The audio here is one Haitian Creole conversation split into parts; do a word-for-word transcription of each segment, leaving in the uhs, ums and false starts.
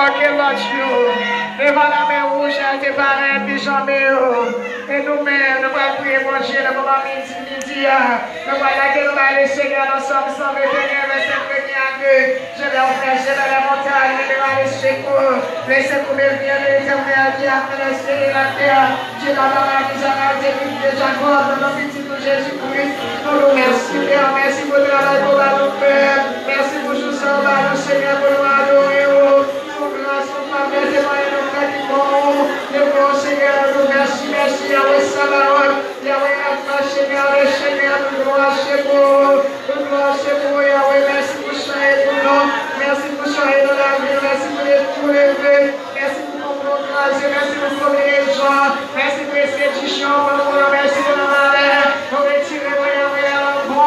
Ke lòt yo devan lanmè wouj la te pare epi janbe yo. E nou menm, nou pral priye Bondye nan moman midi, midi a. Nou pral lage nou ba le Senyè nan Sòm san venteyen, vèsè premye a de. Je vais aux flèches, je vais les montagnes, je vais les secours. Les secours me viennent de l'Éternel qui a fait les cieux et la terre. Dieu papa, mami, Jamal, David, Dieu Jacob, dans le nom de Jésus-Christ, nou di w mèsi, Pè. Mèsi pou travay ke w ba nou fè. Mèsi pou jou sa w ba nou, Senyè, pou nou adore w. Pou gras ou, favè, temwayaj nou fè ki bon. Nou di w, Senyè, nou di w mèsi, mèsi, Yahweh Sabaoth, Yahweh Rapha, Senyè dè senyè, tout glwa se pou ou, tout glwa se pou ou, Yahweh. Mèsi pou sonnen pou nou, mèsi pou sonnen nan lavi nou, mèsi pou leve. Mèsi pou konplo kraze, mèsi pou konbinezon, mèsi pou enstidisyon, mèsi pou nan malè. Nou retire mwen, Yahweh, alanbò,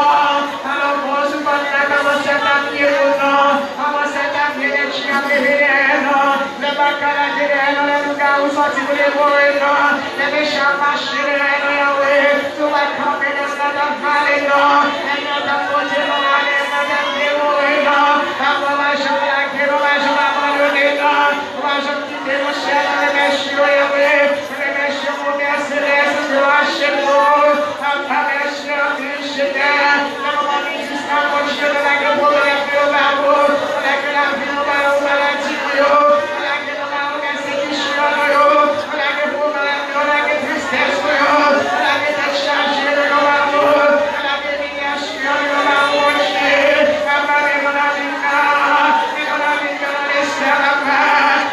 alanbò sou pòt la, kòmanse ap apiye pou nou, kòmanse ap apiye nèg ki ap leve dèyè nou, lè baka lage dèyè nou, lè lougawou sòti pou devore nou, lè mechan ap mache dèyè nou, Yahweh, nou pa kanpe nan sa k ap vale nou, lè nou t ap monte nan malè, nou t ap devore nou, avan mache ap lage nou, mache ap abandone nou. Ou pa janm kite nou sèl, nou remèsye w, Yahweh. Nou remèsye w pou Pè Selès, pou mache pou ou. Papa, mèsi anpil, Senyè. Nan moman midi sa, Bondye, nou lage pwoblèm nou ba ou. Nou lage lavi nou ba ou, maladi nou yo. Nou lage nou ba ou, pèsekisyon nou yo. Nou lage pwoblèm nou, nou lage tristès nou yo. Nou lage tèt chaje nou yo ba ou. Nou lage imilyasyon nou yo ba ou, Bondye. Papa, men nou nan limit la. Men nou nan limit la, nan lespri, papa.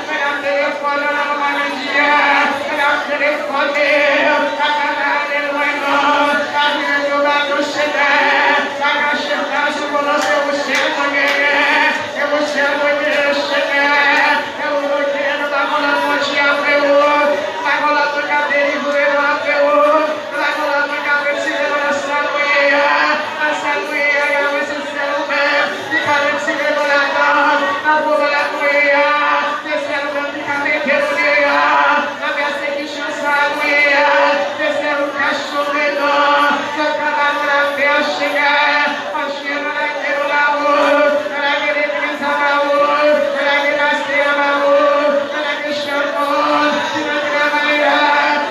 Mwen ap telefone nan moman midi a. Mwen ap telefone. Papa, pa ale lwen non. Pa vire do ba nou, Senyè. Pa kache fas ou, konnen se ou sèl mwen genyen. Se ou sèl mwen genyen, Senyè. Se ou nou genyen, nou pa gen lòt Bondye apre ou. Nou pa gen lòt moun k ap delivre nou apre ou. Nou pa gen lòt moun k ap retire nou nan sa nou ye a. Nan sa nou ye a, Yahweh, se sèl ou menm ki ka retire nou ladan l. Nan pwoblèm nou ye a, se sèl ou menm ki ka mete nou deyò. Nan pèsekisyon sa nou ye a, se sèl ou ka sove nou. Sèl ou ka ba nou lapè, Senyè. Mèsi, nou lage nou ba ou, nou lage legliz la ba ou, nou lage pastè a ba ou, nou lage chak moun ki nan travay la,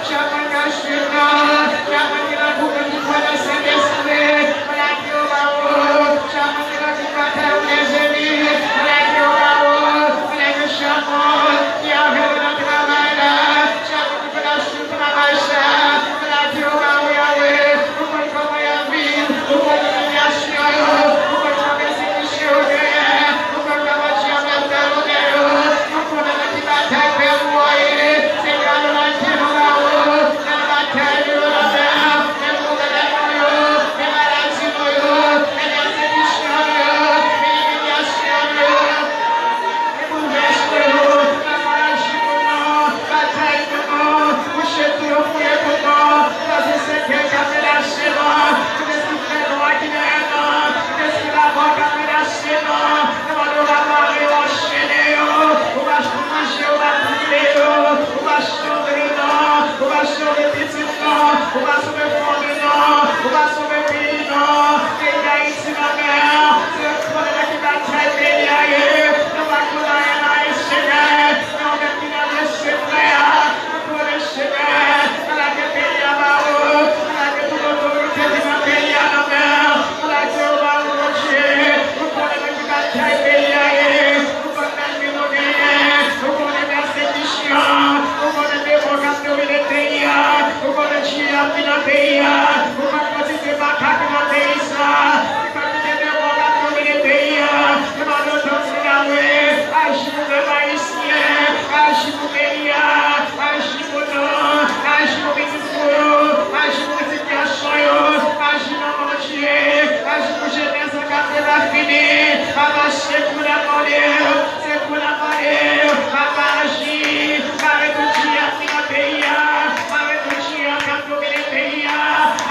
chak moun k ap swiv nou, chak moun ki nan gwoup nou ki kwè nan Sentespri, nou lage yo ba ou, chak moun ki nan gwoup batay ou, lèzanmi, nou lage yo ba ou, nou lage chak moun ki avè nou nan travay la, chak moun ki fè travay sa, nou lage yo ba ou, Yahweh. Ou konn kòman y ap viv, ou konn imilyasyon yo, ou konn jan pèsekisyon yo genyen, ou konn kòman dyab la fè lonnè yo, ou konnen nan ki batay pèp ou a ye. Senyè, nou lage nou ba ou, nan batay nou yo nan men, men pwoblèm nou yo, men maladi nou yo, men pèsekisyon nou yo, men imilyasyon nou yo. Boulvèse nou, papa, aji pou nou, batay pou nou, kouche tou yo, fouye pou nou, kraze sèkèy k ap menaje nou, tout espri fènwa ki dèyè nou, tout espri lamò k ap menaje nou, nou mande w pa mare yo, anchene yo, ou pa manje yo, ou pa brile yo, ou pa sove nou, ou pa sove pitit nou, ou pa sove fanmi nou, ou pa sove peyi nou, peyi Dayiti nan men w, se yo ki konnen nan ki batay peyi a ye, nou pa konnen anyen nan Senyè, men ou menm ki nan lye sekrè a, nou konnen Senyè, nou lage peyi a ba ou, nou lage tout otorite ki nan peyi a nan men w, nou lage yo ba ou, Bondye, ou konnen nan ki batay peyi a ye, ou konn lènmi nou genyen, ou konnen pèsekisyon, ou konnen demon k ap domine peyi a, ou konnen dyab ki nan peyi a, ou konn kantite makak ki nan peyi sa, ou konn kantite demon k ap domine peyi a, nou mande w tanpri, Yahweh, aji pou pèp ayisyen, aji pou peyi a, aji pou nou, aji pou pitit nou yo, aji pou pitit gason yo, aji non Bondye, aji pou jenès la k ap fini, papa, se pou n ap mande, se pou n ap mande, papa, aji, mare tout dyab ki nan peyi a, mare tout dyab k ap domine peyi a.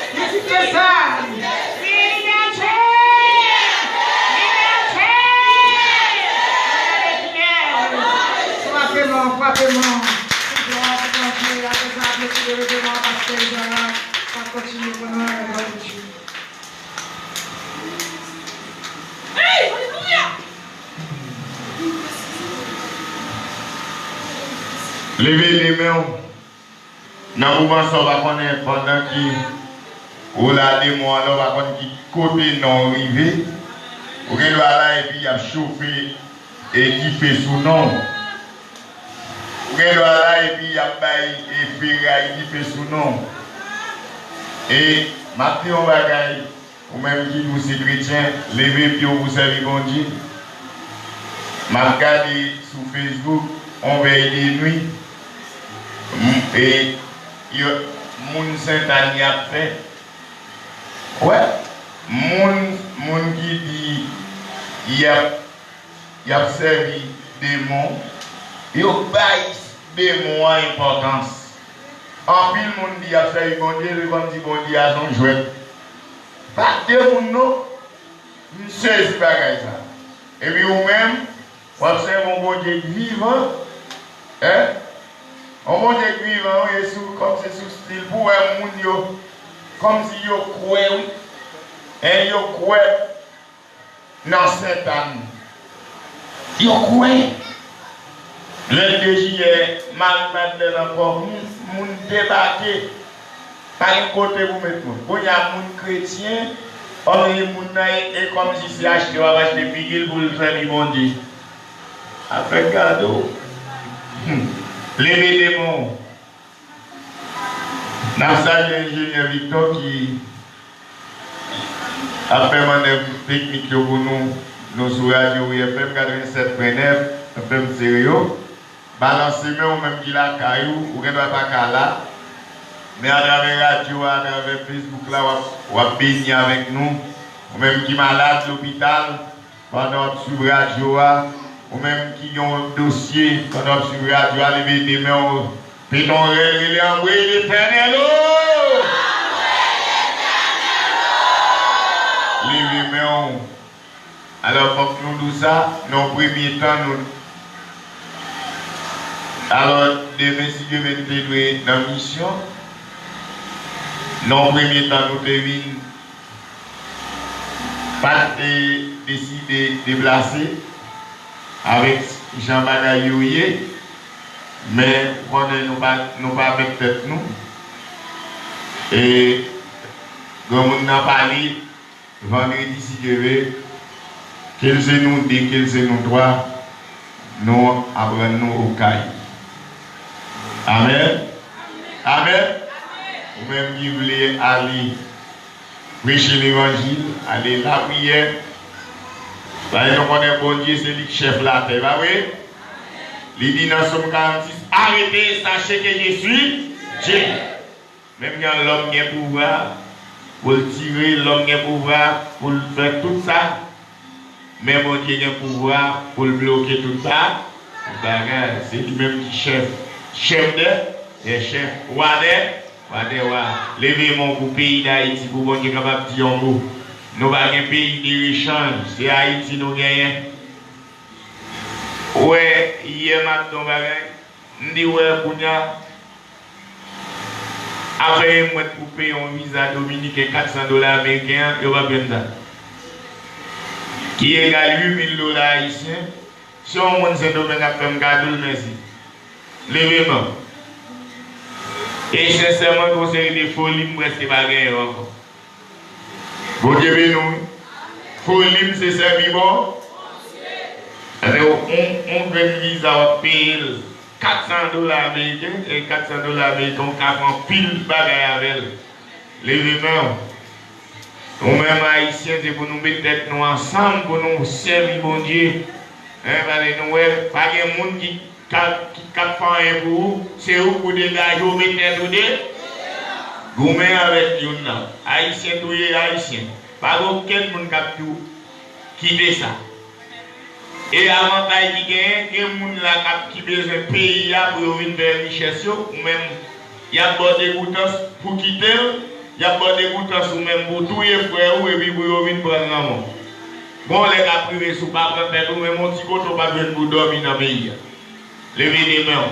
Li di ke sa. Libète! Libète! Frape mò, frape mò. Glwa pou Bondye. Apre sa, aplodi, leve mò, paske Jean-Marc va kontinye pou nou. Leve de men w. Nan moman sa, w pa konnen pandan ki ou la, demon an la, w pa konn ki kote non w rive. Ou gen dwa la epi y ap chofe e dife sou non w. Ou gen dwa la epi y ap bay e feray dife sou non w. E m ap di yon bagay, ou menm ki di w se kretyen, leve pye w pou sèvi Bondye. M ap gade sou Facebook, on vèy de nwi, m- e yo, moun Sentàn y ap fè. Wè, moun, moun ki di y ap, y ap sèvi demon, yo bay demon an enpòtans. Anpil moun di y ap sèvi Bondye, se kòmsi Bondye a se yon jwèt. Pa de moun non. M sezi bagay sa. Epi ou menm, w ap sèvi yon Bondye k vivan, en? Yon Bondye k vivan, wi, e sou, kòmsi sou stil pou wè moun yo, kòmsi yo kwè, wi. En, yo kwè nan Sentàn. Yo kwè. Lè de jiyè, Mari Madlèn ankò, moun, moun debake. Pa gen kote pou met moun. Kounye a, moun kretyen, òrgeye moun nan e, e kòmsi se achte w ap achte figi l pou l sèvi Bondye. Afè gade w. Hmm. Leve demon w. N ap salye enjenyè Victor ki ap fè mannèv teknik yo pou nou. Nou sou radyo Wi F M katrevennsèt pwen nèf, F M Stereo. Balanse men w, ou menm ki lakay ou, ou gen dwa pa ka la. Men atravè radyo a, atravè Facebook la, w ap, w ap beni avèk nou. Ou menm ki malad, lopital, pandan w ap swiv radyo a, ou menm ki gen yon dosye, pandan w ap swiv radyo a, leve de men w, pete yon rèl, rele anmwe Letènèl o! Leve men w. Alò, fòk nou di w sa, nan yon premye tan, nou, alò, demen, si Dye vle, nou te dwe nan misyon. Nan yon premye tan, nou te vin pa t, e, deside deplase avèk jan bagay yo ye, men ou konnen nou pa, nou pa mèt tèt nou. E granmoun nan pale, vandredi, si Dye vle, ke l se nou de, ke l se nou twa, nou ap rann nou Okay. Amèn. Amèn. Ou menm ki vle ale preche levanjil, ale lapriyè. Paske nou konnen Bondye se li k chèf latè, pa vre? Li di nan Sòm karannsis, arrêtez, sachez que je suis Dieu. Menm jan lòm gen pouvwa pou l tire, lòm gen pouvwa pou l fè tout sa, men Bondye gen pouvwa pou l bloke tout ba-, tout bagay. Se li menm ki chèf, chèf dè, dè chèf, wa dè, wa dè wa. Leve men w pou peyi Dayiti, pou Bondye kapab di yon mo. Nou pa gen peyi de rechanj, se Ayiti nou genyen. Ou wè, yè m ap di yon bagay, m di, wè, kounye a, afè e mwen pou peye yon viza dominiken, kat san dola ameriken an, yo p ap jwenn sa. Ki egal uit mil dola ayisyen. Si yon moun Sendomeng ap fè m kado l, mèsi. Leve men w. E sensèman, gen yon seri de foli m prèske pa genyen yo ankò. Bondye beni w, wi. Foli m se sèvi Bon-, Paske yon, yon, yon grenn viza w ap peye l kat san dola ameriken, e kat san dola ameriken, w ka fè anpil bagay avè l. Leve men w. Nou menm Ayisyen, se pou nou met tèt nou ansanm, pou nou sèvi Bondye. Hein, paske nou wè, pa gen moun ki k ap, ki, k ap fè anyen pou ou, se ou k pou degaje w, met tèt ou de, goumen avèk youn nan. Ayisyen touye Ayisyen. Pa gen okenn moun k ap di w kite sa. E avantaj ki genyen, gen moun la k ap, ki bezwen peyi a pou yo vin fè richès yo, ou menm, y ap ba w degoutans pou kite l, y ap ba w degoutans ou menm pou w touye frè ou epi pou yo vin pran l nan men w. Gon lè k ap rive si w pa pran tèt ou, menm yon ti kote w p ap jwenn pou w dòmi nan peyi a. Leve de men w.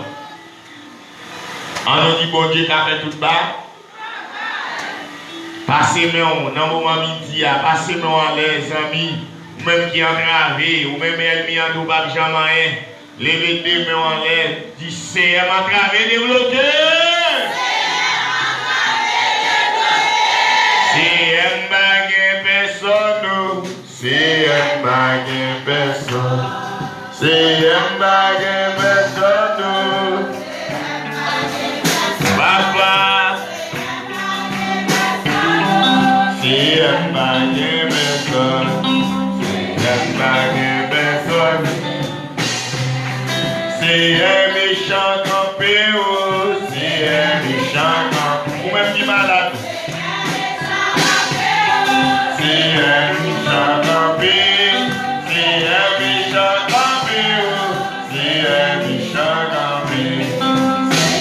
An nou di Bondye ka fè tout ba-, pase men w nan moman midi a, pase men w anlè, zanmi, ou menm ki antrave, ou menm ènmi an di w p ap janm anyen. Leve de men w anlè, di, Seyè m antrave, debloke! Seyè m pa gen pèsòn, non. Seyè m pa gen pèsòn. Seyè m pa gen pèsòn, non. Papa. Seyè m pa gen pèsòn. Seyè m pa gen pèsòn. Seyè mechan kanpe o, Seyè mechan kanpe. Ou menm ki malad. Seyè mechan kanpe, Seyè mechan kanpe o, Seyè mechan kanpe,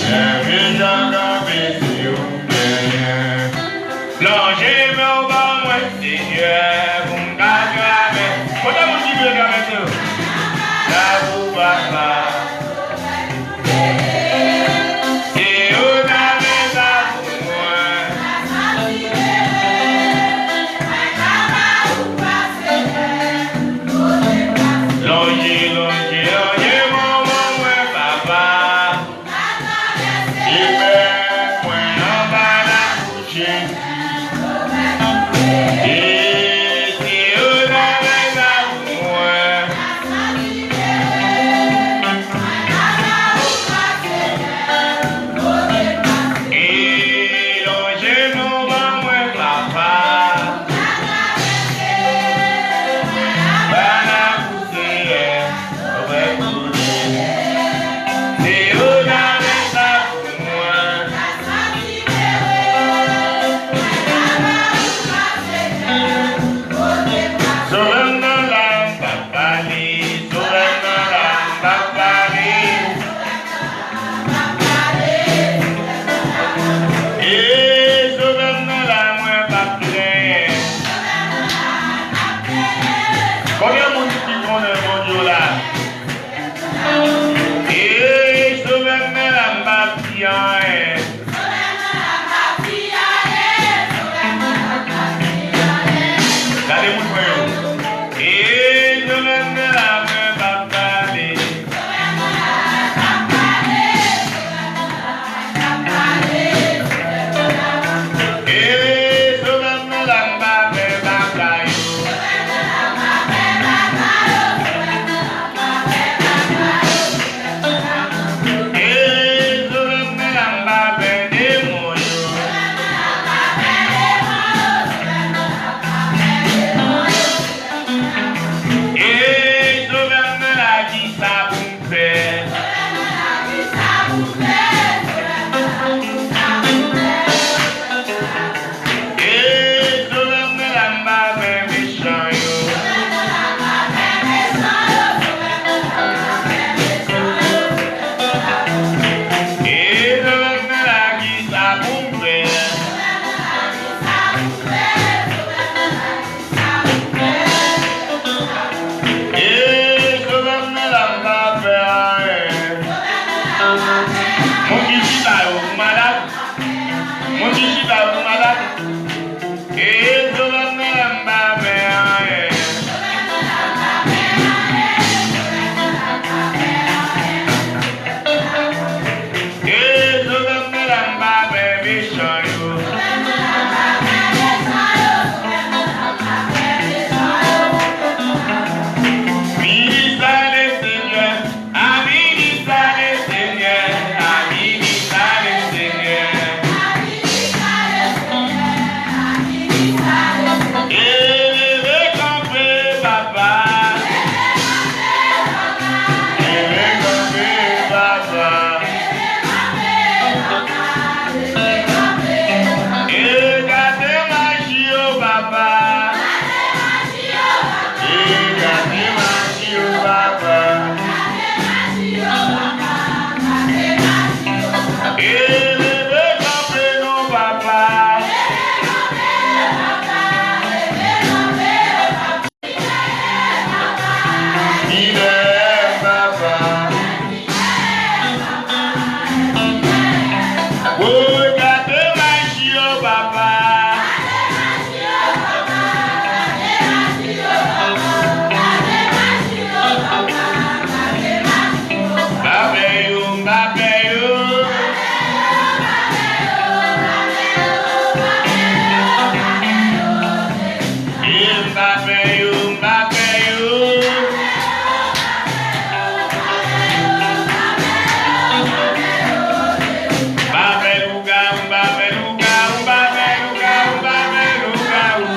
Seyè mechan kanpe, se ou m genyen. Lonje men w ban mwen, Senyè, pou m ka travèse. Kote moun ki vle travèse yo? Labou papa. Se ou ta fè sa pou mwen. Lonje, lonje, lonje men w ban mwen, papa. E mèt mwen anba labou Jezi. E se ou ta fè sa pou mwen. E lonje men w ban mwen, papa. Ba labou Seyè, ou fè konnen. Se ou ta fè sa pou mwen. Moun ki chita yo, ou malad? Moun ki chita yo, ou malad? E zo m nan m pa fè anyen. E zo m nan m pa fè mechan yo. Ministère le Seigneur. Administre le Seigneur, administre le Seigneur. Eleve kanpe, papa. Eleve kanpe, papa. E gade maji yo, papa. E gade maji yo, papa. E leve kanpe non, papa. Lidè, papa. Woy, gade maji yo, papa. M pa fè yo, m pa fè yo. E m pa fè yo, m pa fè yo. M pa fè lougawou, m pa fè lougawou, m pa fè lougawou, m pa fè lougawou.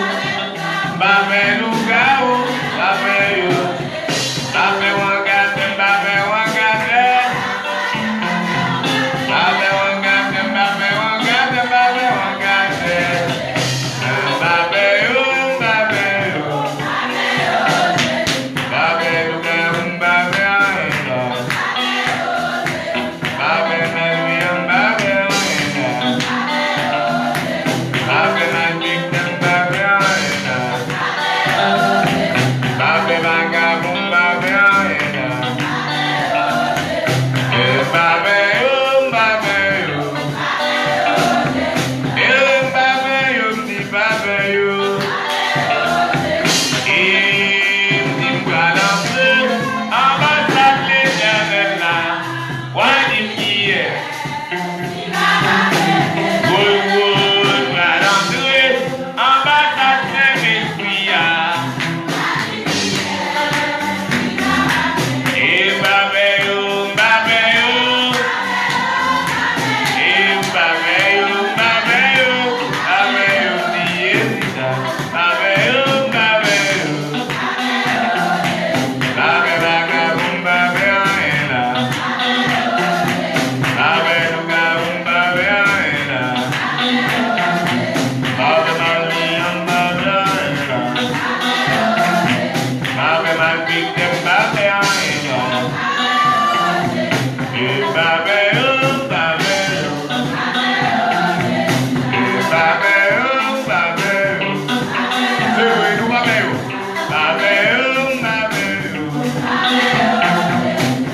M pa fè lougawou, m pa fè yo. M pa fè wangatè, m pa fè wangatè. M pa fè wangatè, m pa fè wangatè, m pa fè wangatè. M pa fè yo, m pa fè yo. M pa fè lougawou, m pa fè anyen non. M pa fè malveyan, m pa fè anyen non. M pa fè malfektè, m pa fè anyen non. M pa fè vagabon, m pa fè anyen non. E m pa fè yo, m pa fè yo. E m pa fè yo, m di pa fè yo. E m di m pral antre anbasad Letènèl la. Wa di m kiyès. Woy, woy, pral antre anbasad Sentespri a. E m pa fè yo, m pa fè yo. E m pa fè yo, m pa fè yo. M pa fè yo, m di Jezi sa. M pa fè yo, m pa fè yo. M pa fè vagabon, m pa fè anyen la. M pa fè lougawou, m pa fè anyen la. M pa fè malveyan, m pa fè anyen la. M pa fè malfektè, m pa fè anyen non. E m pa fè yo, m pa fè yo. E m pa fè yo, m pa fè yo. Se vre, nou pa fè yo. M pa fè yo, m pa fè yo.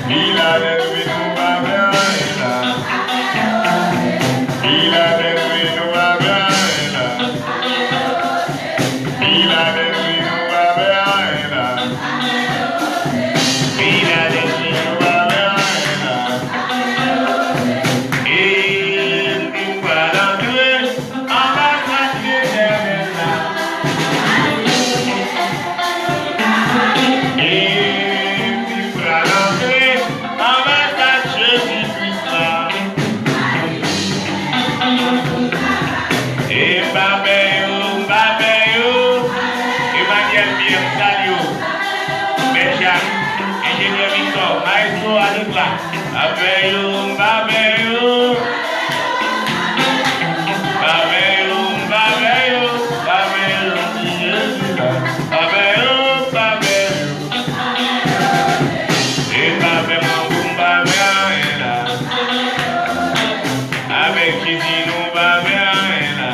Filadèlfi, nou pa fè anyen la. Filadèlfi, nou pa fè anyen la. Filadèlfi, nou pa fè anyen la. Filadèlfi, nou pa fè anyen la. E m di m pral antre anbasad Letènèl la. E m di m pral antre anbasad Jezi Kris la. E m pa fè yo, m pa fè yo. Emmanuel Pierre, m salye w. Benjamin, Enjenyè Victor, Maestro Alex la. M pa fè yo, m pa fè yo. M pa fè yo, m pa fè yo. M pa fè yo, di Jezi la. M pa fè yo, m pa fè yo. E m pa fè manbo, m pa fè anyen la. Avèk Jezi nou pa fè anyen la.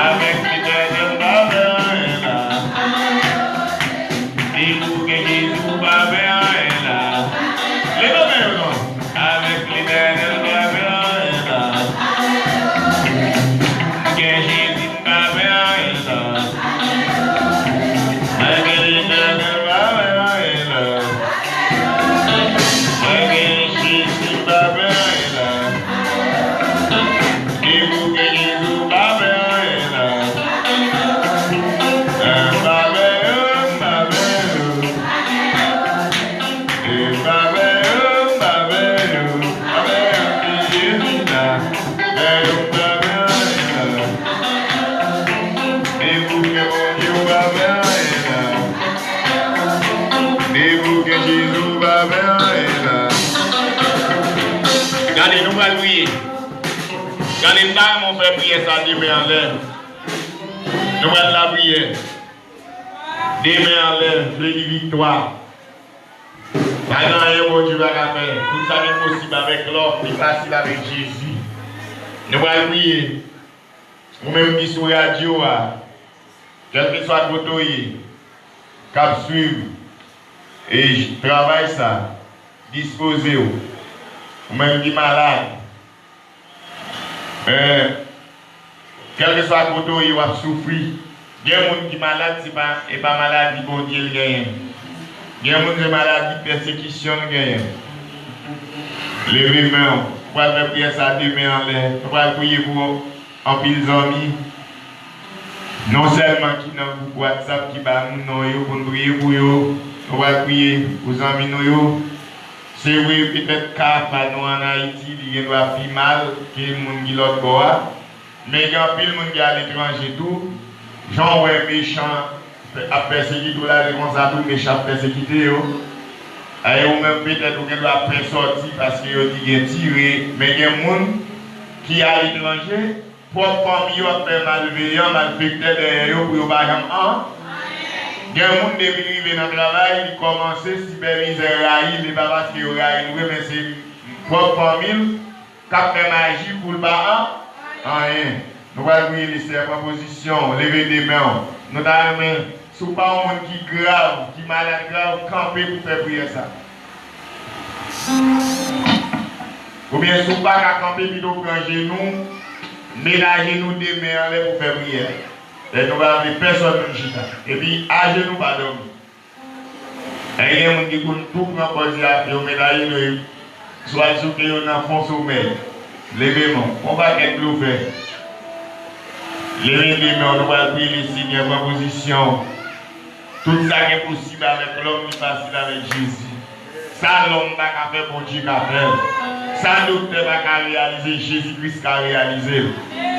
Avèk Letènèl nou pa fè anyen la. Depi w gen Jezi ou pa fè anyen la. Leve men Gade, nou pral priye. Gade, m ta renmen w fè priyè sa demen anlè. Nou pral lapriyè. Demen anlè, vle di viktwa. Pa gen anyen Bondye pa ka fè. Tout sa ki posib avèk lòm, li fasil avèk Jezi. Nou pral priye. Ou menm ki sou radyo a, kèlkeswa kote w ye, k ap swiv e j- travay sa, dispoze w. Ou menm ki malad, men, kèlkeswa kote w ye, w ap soufri. Gen moun ki malad, se pa, e pa maladi Bondye l genyen. Gen moun, se maladi pèsekisyon l genyen. Leve men w. Ou pral fè priyè sa demen anlè. Nou pral priye pou anpil zanmi. Non sèlman ki nan gwoup WhatsApp ki ba nou non yo pou n priye pou yo. Nou pral priye pou zanmi nou yo. Se vre, petèt ka pa nou ann Ayiti, li gendwa pi mal ke moun ki lòt bò a. Men gen anpil moun ki aletranje tou. Jan w wè mechan ap pèsekite w la, se konsa tou mechan ap pèsekite yo. E ou menm, petèt, ou gendwa pè sòti paske yo di gen tire. Men gen moun ki aletranje, pwòp fanmi yo ap fè malveyan, malfektè dèyè yo pou yo pa janm an. Gen moun, depi l rive nan travay, li kòmanse, sipèvizè rayi l, e pa paske yo rayi l vre, men se pwòp fanmi l k ap fè maji pou l pa an, anyen. Nou pral priye, Seyè, pran pozisyon w, leve de men w. Nou ta renmen, si w pa yon moun ki grav, ki malad grav, kanpe pou fè priyè sa. Oubyen si w pa ka kanpe, pito pran jenou, mennen jenou de men anlè pou fè priyè. Lè nou pa vle pèsòn vin chita. Epi ajenou, pa dòmi. E gen moun ki konn tou pran pòz la, yo mennen jenou, yo swa souke yo nan fon somèy. Leve men w. Yon pakèt blofè. Leve de men w, nou pral priye Lesenyè, pran pozisyon w. Tout sa ki enposib avèk lòm, li fasil avèk Jezi. Sa lòm pa ka fè, Bondye ka fè l. Sa doktè pa ka reyalize, Jezi Kris ka reyalize l.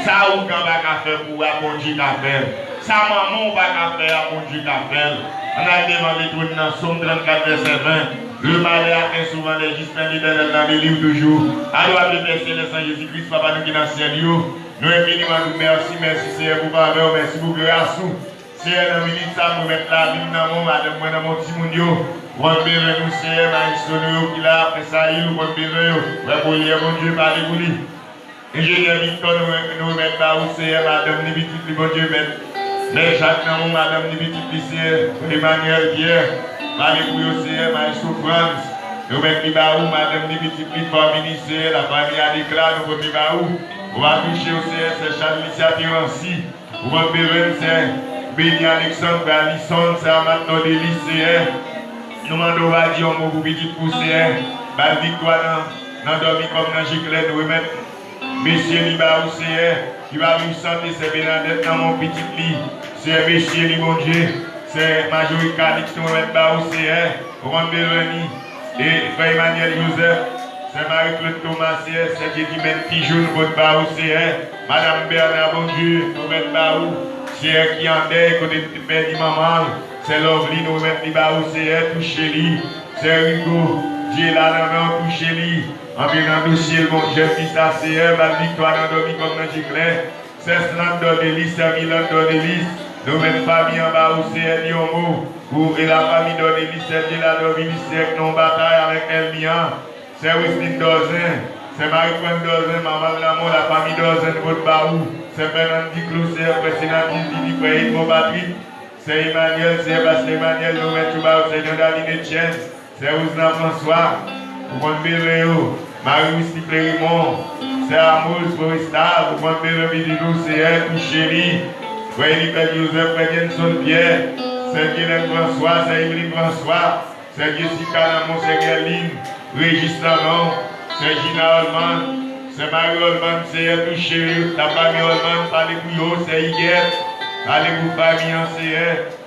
Sa ougan pa ka fè pou w a, Bondye ka fè l. Sa manman w pa ka fè a, Bondye ka fè l. Ann al devan letwòn nan, Sòm trannkat, vèsè ven. Le malheur atteint souvent les justes, mais l'Éternel n'en délivre toujours. Adore le Père céleste an Jezi Kris, Papa nou ki nan syèl yo. Nou enfiniment di w mèsi, mèsi Seyè pou favè w, mèsi pou gras ou. Seyè, nan minit sa, m remèt lavi m nan men w, madanm mwen nan men w, timoun yo. Ou konn bezwen nou, Seyè, mayestwo nou yo ki la, frè Sayil, ou konn bezwen yo. Frè Molière, Bondye pale pou li. Enjenyè Victor, nou, nou remèt ba ou, Seyè, madanm li, pitit li, Bondye, remèt Lè Jak nan men w, madanm li, pitit li, Seyè, Emmanuel Pierre, pale pou yo, Seyè, mayestwo Frantz, nou remèt li ba ou, madanm li, pitit li, fanmi li, Seyè, lafanmi Adekla, nou remèt ba ou. Ou va touche yo, Seyè, sè Chanlicia Terancy, ou konn bezwen l, Seyè, Beni Alexandre, Alison, sè Amat Dordelis, Seyè. Nou mande w va di yon mo pou pitit pou Seyè. Ba l viktwa nan, nan dòmi kòm nan je klè, nou remèt mesye li ba ou, Seyè, ki pa viv sante, sè Bernadette nan men w, pitit li, Seyè, mesye li, Bondye, sè Majorit Kalix, nou remèt ba ou, Seyè, ou konn bezwen li. E frè Emmanuel Joseph, sè Marie Claude Thomas, Seyè, sè Dieudimène Pigeon, nou pot ba ou, Seyè. Madanm Bernard, Bondye, nou remèt ba ou, Seyè, ki an dèy, kote li te pèdi manman l, sè Lovely, nou remèt li ba ou, Seyè, touche li. Sè Rigo, Dye la nan men w, touche li. Antre nan dosye l, Bondye, fi sa, Seyè, ba l viktwa nan dòmi kòm nan je klè. Sè Slant Dordelis, sè Milan Dordelis, nou remèt fanmi an ba ou, Seyè, di yon mo pou e lafanmi Dordelis, sè Dye la dòmi li, Seyè, k nan yon batay avèk ènmi an. Sè Wislin Dòzen, sè Marie Fran Dòzen, manman l nan men w, lafanmi Dòzen, nou pot ba ou. Sè Fernand Duclos, sè frè Senatus Didi, frè Edmond Patrick, sè Emmanuel, sè pastè Emmanuel, nou remèt yo ba ou, sè Jean David Etienne, sè Rosenan François, ou konn bezwen yo, Marie Wisty Clérimond, sè Amos Forestal, ou konn bezwen pitit ou, Seyè, touche li. Frè Eliphèse Joseph, frè Jenson Pierre, sè Dyelène François, sè Emeline François, sè Jessica nan men w, sè Guerline, Régis nan men w, sè Gina Holman, sè Marie Holman, Seyè, touche lafanmi Holman, pale pou yo, sè Huguette, pale pou fanmi an, Seyè,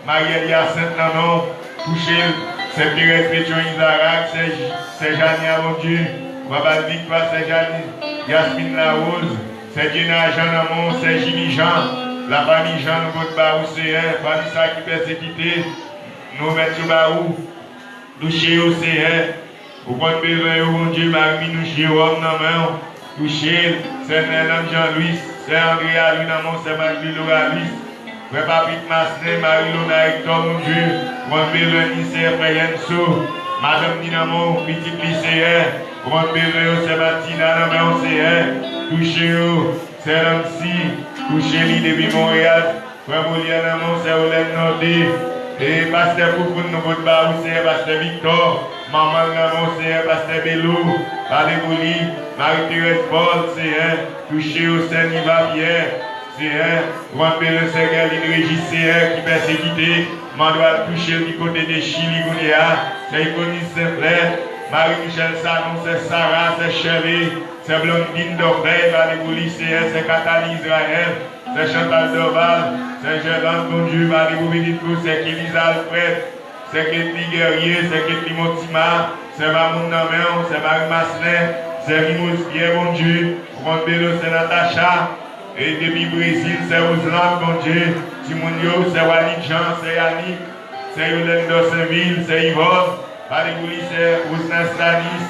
Mariel Hyacinthe nan men w, touche l, sè Thérèse Pétion Isaac, sè, sè Jania, Bondye, w a ba l viktwa, sè Jani, Yasmine Larose, sè Djena Jean nan men w, sè Jimmy Jean, lafanmi Jean, nou pot ba ou, Seyè, fanmi sa ki pèsekite, nou remèt yo ba ou. Touche yo, Seyè. Ou konn bezwen yo, Bondye, mari Minouche Jewòm nan men w. Touche l, sè Nènanm Jan Lwis, sè Andreya Lwi nan men w, sè Magli Lora Lwis, frè Papik Maslen, mari Lona Ektò, Bondye, ou konn bezwen ni, sè frè Yènso, madanm ni nan men w, pitit li, Seyè, ou konn bezwen yo, sè Matina nan men w, Seyè, touche yo, sè Nancy, touche li depi Monreyal, frè Molière nan men w, sè Olèn Nòde, e pastè Foufoun nou pot ba ou, Seyè, pastè Viktò, manman l nan men w, Seyè, pastè Belo, pale pou li, Mari Terèz Pòl, Seyè, touche yo, sè Niva Pyè, Seyè, ou konn bezwen sè Gèlin Rejis, Seyè, ki pèsekite, mandwal touche l ki kote de Chili kounye a, sè Ivonis Senflè, Mari Michèl Sanon, sè Sara, sè Chèle, sè Blondin Dòfèy, pale pou li, Seyè, sè Katali Izrayèl, sè Chantal Dòval, sè Jèland, Bondye, pale pou pitit ou, sè Keliza Alfrèd, sè Ketli Gèrye, sè Ketli Montima, sè Mamoun nan men w, sè Mari Maslen, sè Mimoz Pyè, Bondye, ou konn bezwen sè Natacha, e depi Brezil, sè Wozland, Bondye, timoun yo, sè Wanit Jan, sè Yanik, sè Yolèn Dòsenvil, sè Ivòn, pale pou li, sè Wozna Stanis,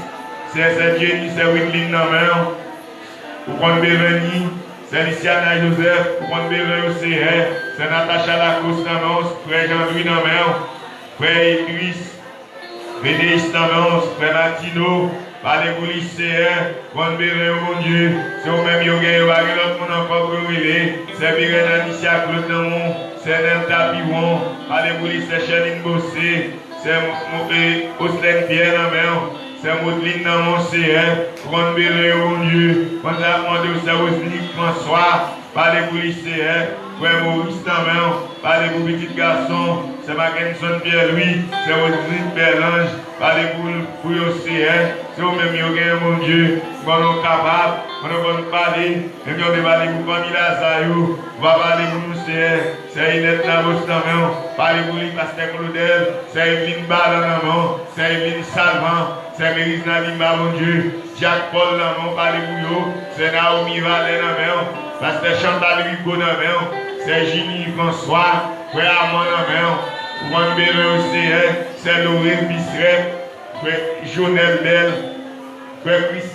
sè, sè Jenny, sè Widlin nan men w. Ou konn bezwen ni, sè Lisiana Joseph, ou konn bezwen yo, Seyè, sè Natacha Lakos nan men w, frè Jan Lwi nan men w, frè Edris, Veneyis nan men w, frè Matino, pale pou li, Seyè, ou konn bezwen yo, Bondye, se ou menm yo genyen, yo pa gen lòt moun ankò pou yo rele, sè Mirèn Anisya Claude nan men w, sè Nèlta Piwon, pale pou li, sè Chèlin Bose, sè Mo-, Mo-, e, Oslèn Pyè nan men w, sè Modlin nan men w, Seyè, ou konn bezwen yo, Bondye, konn sa ap mande w, sè Woznik Franswa, pale pou li, Seyè, frè Moris nan men w, pale pou pitit gason, sè Makenson Pyè Lwi, sè Woznik Bèlanj, pale pou, pou yo, Seyè, se ou menm yo genyen, Bondye, ou konn ou kapab, konn ou konn pale, menm jan w te pale pou fanmi Laza yo, ou va pale pou nou, Seyè, sè Enèt Labòs nan men w, pale pou li, pastè Claudel, sè Evelyn Balan nan men w, sè Evelyn Salvan, sè Merizna Limba, Bondye, dyak Pòl nan men w, pale pou yo, sè Naomi Valè nan men w, pastè Chantal Rigaud nan men w, sè Jili Franswa, frè Amon nan men w, ou konn bezwen yo, Seyè, sè Lorel Bistrèt, frè Jonèl Bèl, frè Kris,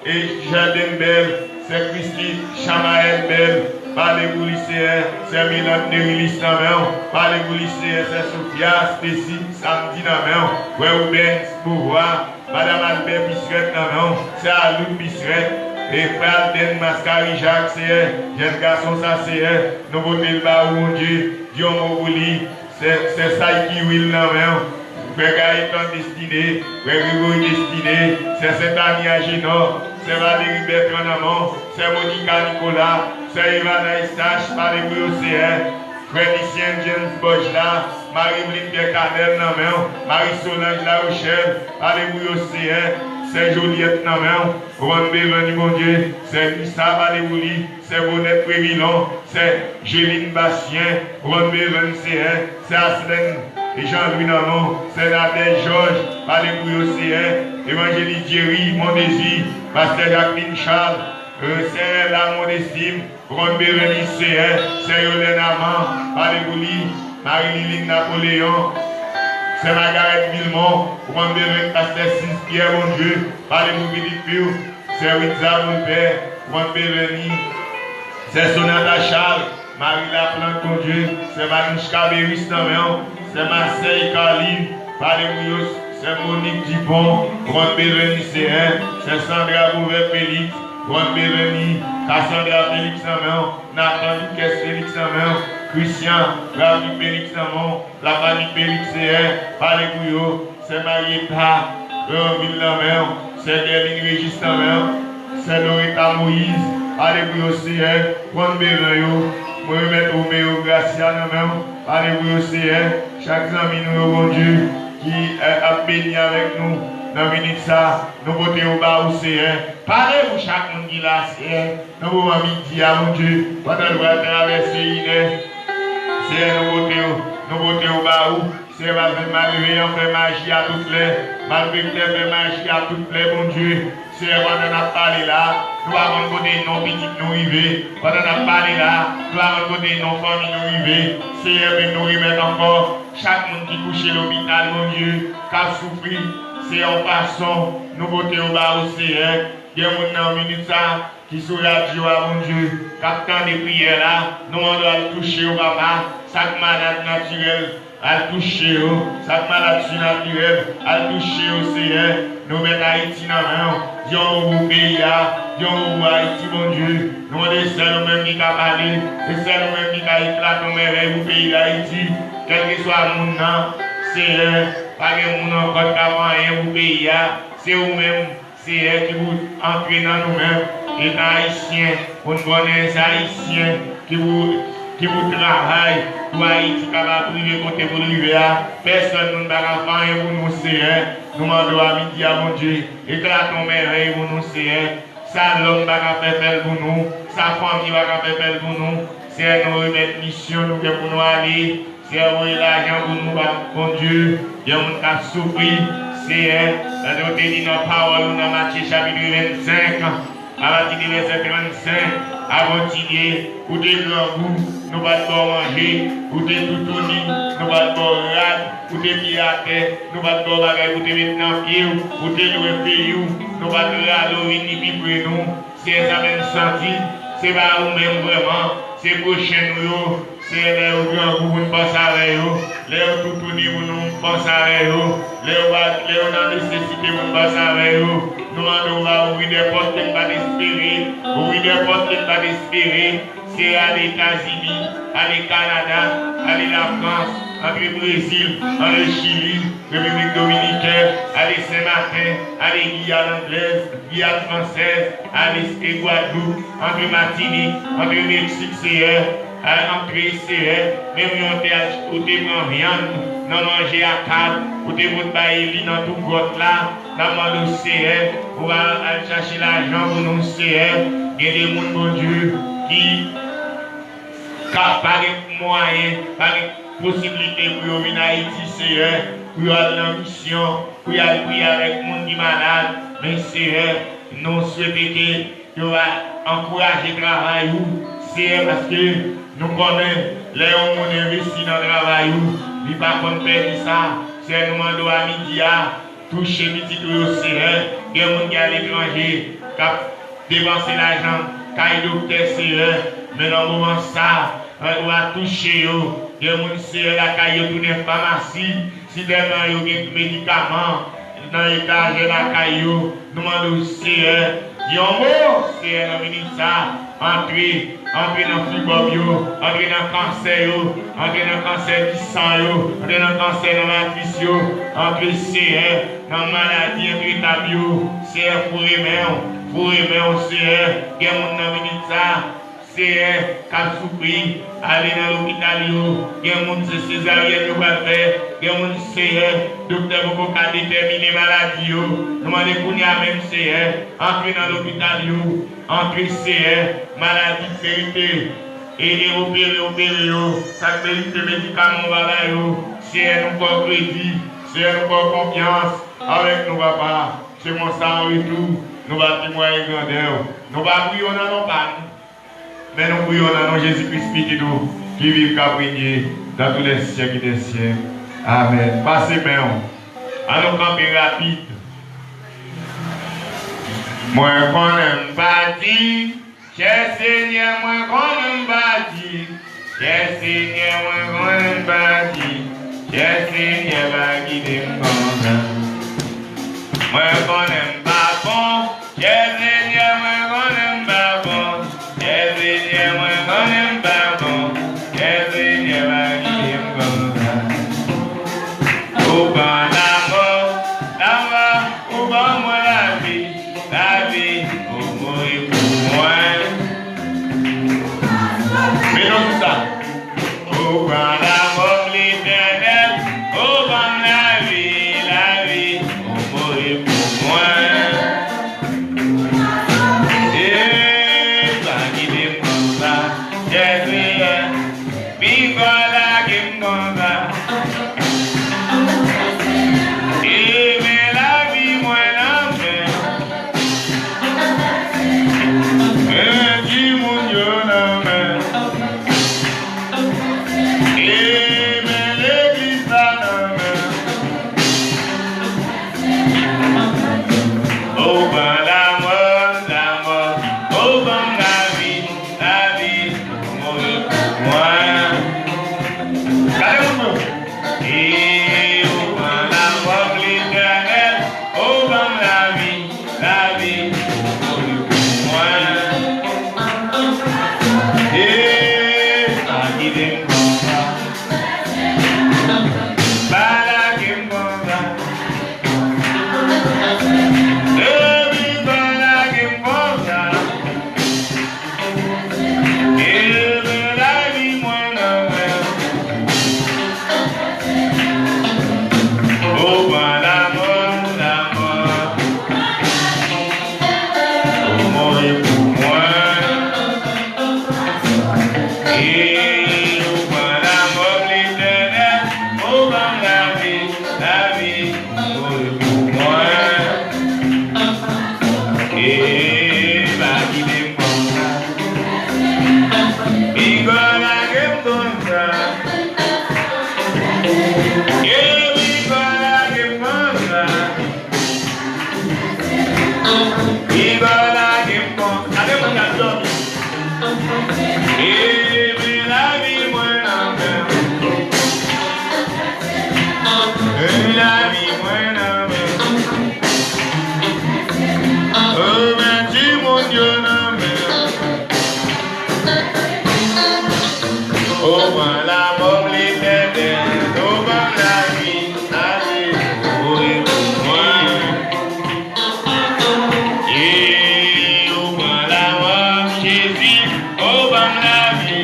e Jaden Bèl, sè Kristi Chamaèl Bèl, pale pou li, Seyè, sè Milant Nerilis nan men w, pale pou li, Seyè, sè Sofia, Stacy, Samdi nan men w, frè Rubens Beauvoir, madanm Albè Bistrèt nan men w, sè Aloud Bistrèt, e frè Alden Maskari Jak, Seyè, jèn gason sa, Seyè, nou pote l ba ou, Bondye, di yon mo pou li, sè, sè Sayki Wil nan men w, frè Gayetan Destine, frè Gregory Destine, sè Sentani Ajenò, sè Valérie Bertrand nan men w, sè Monica Nicolas, sè Evana Eustache, pale pou yo, Seyè, frè Lucien James Bòjla, Marie Eveline Pierre Canel nan men w, Marie Solange Larochelle, pale pou yo, Seyè, sè Joliet nan men w, ou konn bezwen li, Bondye, sè Nisa, pale pou li, sè Bonèt Previlon, sè Jelin Bastien, ou konn bezwen l, Seyè, sè Aslèn e Jan Lwi nan men w, sè Nadèj Jòj, pale pou yo, Seyè, evanjelis Jerry Mondésir, pastè Jacqueline Charles, e, sè Rèla Mondestim, ou konn bezwen li, Seyè, sè Yolèn Aman, pale pou li, Marie Liline Napoléon, sè Margarèt Vilmon, ou konn bezwen pastè Sis Pyè, Bondye, pale pou pitit fi w, sè Witza Boulpè, ou konn bezwen li, sè Sonata Charles, Marie Laplante, Bondye, sè Manouchka Beris nan men w, sè Marseille Carline, pale pou yo, sè Monique Dupont, ou konn bezwen li, Seyè, sè Sandra Beauvais Félix, ou konn bezwen li, Cassandra Félix nan men w, Nathan Lucas Félix nan men w, Christian Rafi Félix nan men w, lafanmi Félix, Seyè, pale pou yo, sè Marieta Leonville nan men w, sè Guerline Régis nan men w, sè Loretta Moïse, pale pou yo, Seyè, konn bezwen yo, mwen remèt Romeo Gracia nan men w, pale pou yo, Seyè, chak zanmi nou yo, Bondye, ki, eh, ap beni avèk nou nan minit sa, nou pote yo ba ou, Seyè, pale pou chak moun ki la, Seyè, nan moman midi a, Bondye, pandan nou pral travèse inè, Seyè, nou pote yo, nou pote yo ba ou. Seyè, malveyan fè maji a tout lè, malfektè fè maji a tout lè, Bondye. Seyè, pandan n ap pale la, nou pa konn kote non pitit nou rive. Pandan n ap pale la, nou pa konn kote non fanmi nou rive. Seyè, men nou remèt ankò chak moun ki kouche lopital, Bondye, k ap soufri. Se yon fason nou pote yo ba ou, Seyè. Gen moun nan minit sa ki sou radyo a, Bondye, k ap tande priyè la. Nou mande w al touche yo, papa. Sa k malad natirèl, al touche yo. Sa k malad sinatirèl, al touche yo, Seyè. Nou met Ayiti nan men w. Di yon mo pou peyi a. Di yon mo pou Ayiti, Bondye. Nou mande sèl ou menm ki ka pale. Se sèl ou menm ki ka eklate yon mèvèy pou peyi Dayiti. Kèlkeswa moun nan, Seyè, pa gen moun ankò k ka fè anyen pou peyi a. Se ou menm, Seyè, ki pou antre nan nou menm, etan Ayisyen, pou n konnen se Ayisyen ki pou, ki pou travay pou Ayiti kapab rive kote pou l rive a. Pèsonn moun pa ka fè anyen pou nou, Seyè. Nou mande w a midi a, Bondye, eklate yon mèvèy pou nou, Seyè. Sa lòm pa ka fè, fè l pou nou. Sa fanmi pa ka fè, fè l pou nou. Seyè, nou remèt misyon nou gen pou nou ale. Seyè, voye lajan pou nou, pa, Bondye. Gen moun k ap soufri, Seyè. Tande w te di nan pawòl ou nan Matye chapit vennsenk, apati de vèsè trannsenk, a kontinye. Ou te grangou, nou pa t ba w manje. Ou te toutouni, nou pa t ba w rad. Ou te pye atè, nou pa t ba w bagay pou te met nan pye w. Ou te lwen peyi w, nou pa t rale w vini pi pre nou. Seyè, sa fè n santi se pa ou menm vrèman, se pwochen nou yo. Seyè, lè yo grangou pou n panse avè yo, lè yo toutouni pou nou panse avè yo, lè yo pa, lè yo nan nesesite pou n panse avè yo. Nou mande w va ouvri de pòt ke n pa t espere, ouvri de pòt ke n pa t espere. Seyè, ale Etazini, ale Kanada, ale Lafrans, antre Brezil, antre Chili, Repiblik Dominikèn, ale Senmaten, ale Giyàn Anglèz, Giyàn Fransèz, ale e Gwadloup, antre Matinik, antre Meksik, Seyè, ale antre, Seyè, menm yon tè ou te pran vyann nan manje a kad, ou te pot bay li nan tou gwòt la, n ap mande w, Seyè, pou w al chache lajan pou nou, Seyè. Gen de moun, Bondye, ki ka pa gen mwayen, pa gen posiblite pou yo vin Ayiti, Seyè, pou yo al nan misyon, pou yo al priye avèk moun ki malad. Men, Seyè, nou swete ke yo va ankouraje travay ou, Seyè, paske nou konnen lè yon moun envesti nan travay ou, li pa konn pèdi sa. Seyè, nou mande w a midi a, touche pitit ou yo, Seyè. Gen moun ki aletranje, k ap depanse lajan kay doktè, Seyè. Men nan moman sa, ou va touche yo. Gen moun, Seyè, lakay yo tounen famasi. Si tèlman yo gen medikaman nan etajè lakay yo, nou mande w, Seyè, di yon mo, Seyè, nan minit sa, antre, antre nan fibòm yo, antre nan kansè yo, antre nan kansè di san yo, antre nan kansè nan matris yo, antre, Seyè, nan maladi entretab yo, Seyè, foure men w, foure men w, Seyè, gen moun nan minit sa, Seyè, k ap soufri, ale nan lopital yo. Gen moun se sezaryèn yo pral fè. Gen moun, Seyè, doktè poko ka detèmine maladi yo. Nou mande kounye a menm, Seyè, antre nan lopital yo. Antre, Seyè, maladi k merite e, e opere, opere yo. Sa k merite medikaman, w va ba yo. Seyè, nou fè w kredi. Seyè, nou fè w konfyans. Avèk nou, papa. Se konsa, an retou, nou va temwaye grandè w. Nou va priye w nan non pa nou. Men nou priye w nan non Jezi Kris, Pitit ou, ki viv, k ap renye dans tous les siècles des siècles. Amèn. Pase men w. Ann nou kanpe rapid. Mwen konnen m pa di, chè Senyè, mwen konnen m pa di, chè Senyè, mwen konnen m pa di, chè Senyè, pa kite m konsa. Mwen konnen m pa bon, chè Senyè, mwen konnen m pa bon. Chè Senyè, mwen konnen m pa bon. Chè Senyè, pa kite m konsa. Ou ban lanmò, lanmò, ou ban mwen lavi, lavi, ou mouri pou mwen. Men nou di sa. Ou pran lanmò m, Letènèl, ou ban m lavi, lavi, ou mouri pou mwen. E pa kite m konsa, chè Senyè, pifò lage m konsa. E men lavi mwen nan men w. Men timoun yo nan men w. E E pa kite m konsa. Pinga lage m konsa. E pinga lage m konsa. Pinga lage m konsa. Gade moun k ap dòmi. E men lavi mwen nan men w. E lavi mwen nan men w. O men timoun yo nan men w. O pran lanmò m Letènèl, o ban m lavi, ase mouri pou mwen. E o pran lanmò m Jezi, o ban m lavi,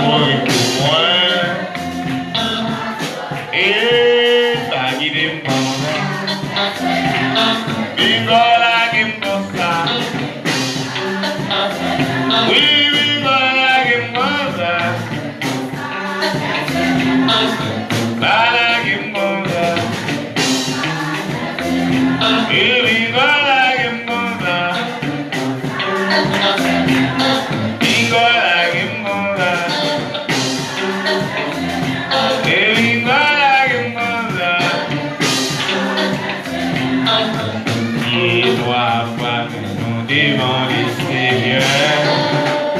mouri pou mwen. E pa kite m konsa. Pinga lage m konsa. Wi, pinga lage m konsa. Pa lage m konsa. E pinga lage m konsa. Pinga lage m konsa. E pinga lage m konsa. Ye twa fwa men nou devan Lesenyè.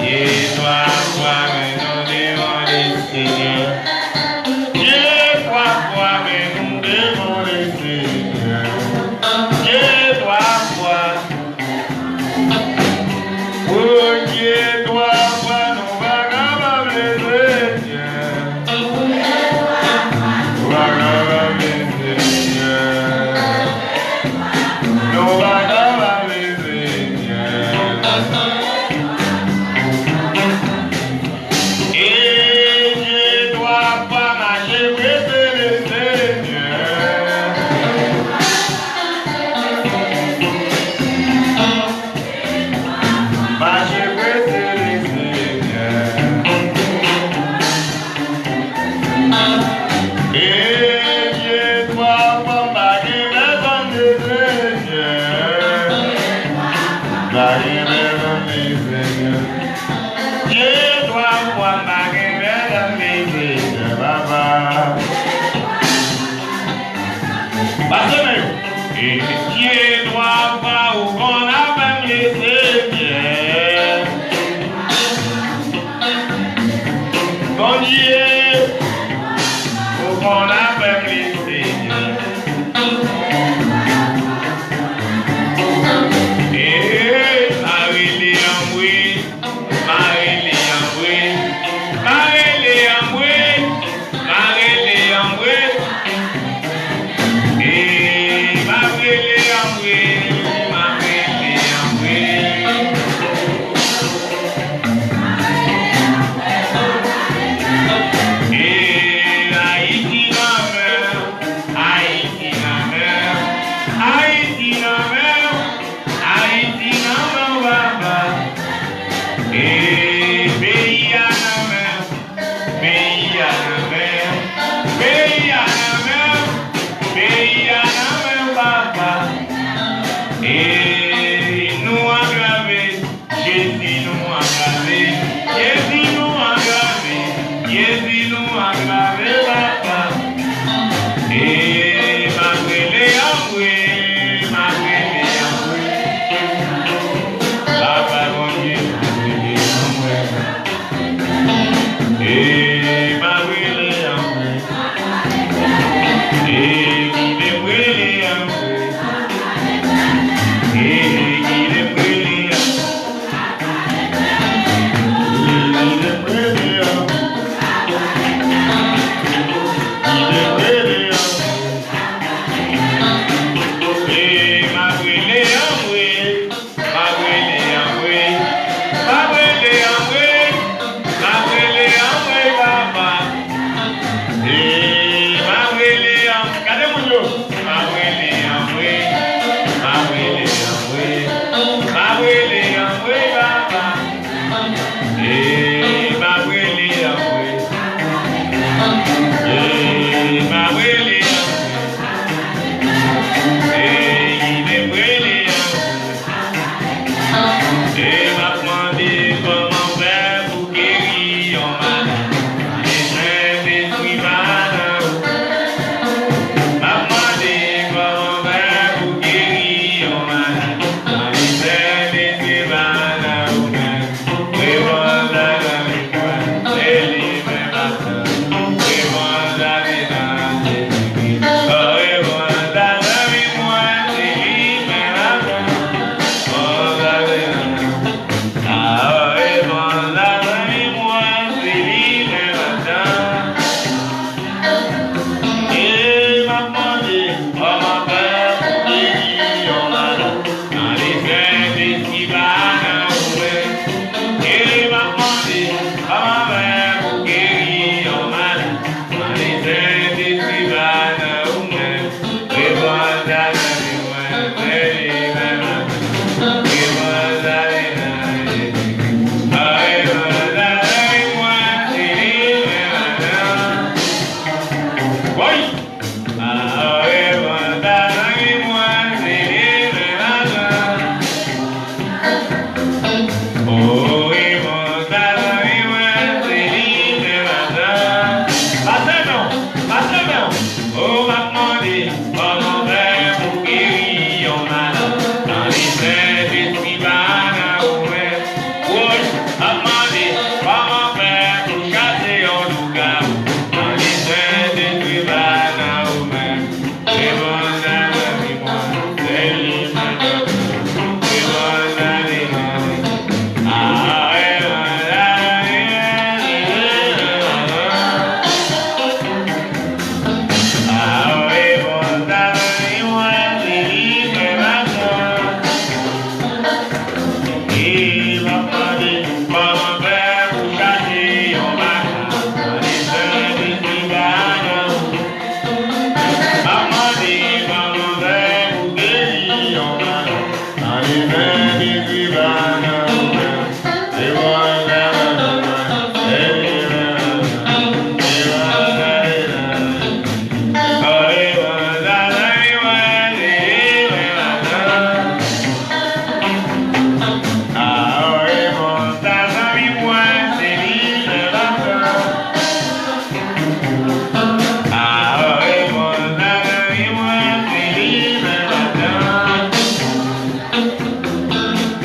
Ye twa fwa men nou devan Lesenyè. Ye twa fwa men nou devan Lesenyè. Ye twa fwa. Premye twa fwa nou pa kapab leve Senyè. Nou pa kapab leve Senyè. Nou pa kapab leve Senyè. E Dye twa fwa mache prese Lesenyè. Mache prese Lesenyè. E Dye twa fwa m pa gen pèsonn Lesenyè. Pa gen pèsonn Lesenyè. Dye twa fwa m pa gen pèsonn Lesenyè, papa. Pase men yo. E Dye twa fwa ou konn afè m Lesenyè. Bondye, ou konn afè m Lesenyè. E sa rele anmwe.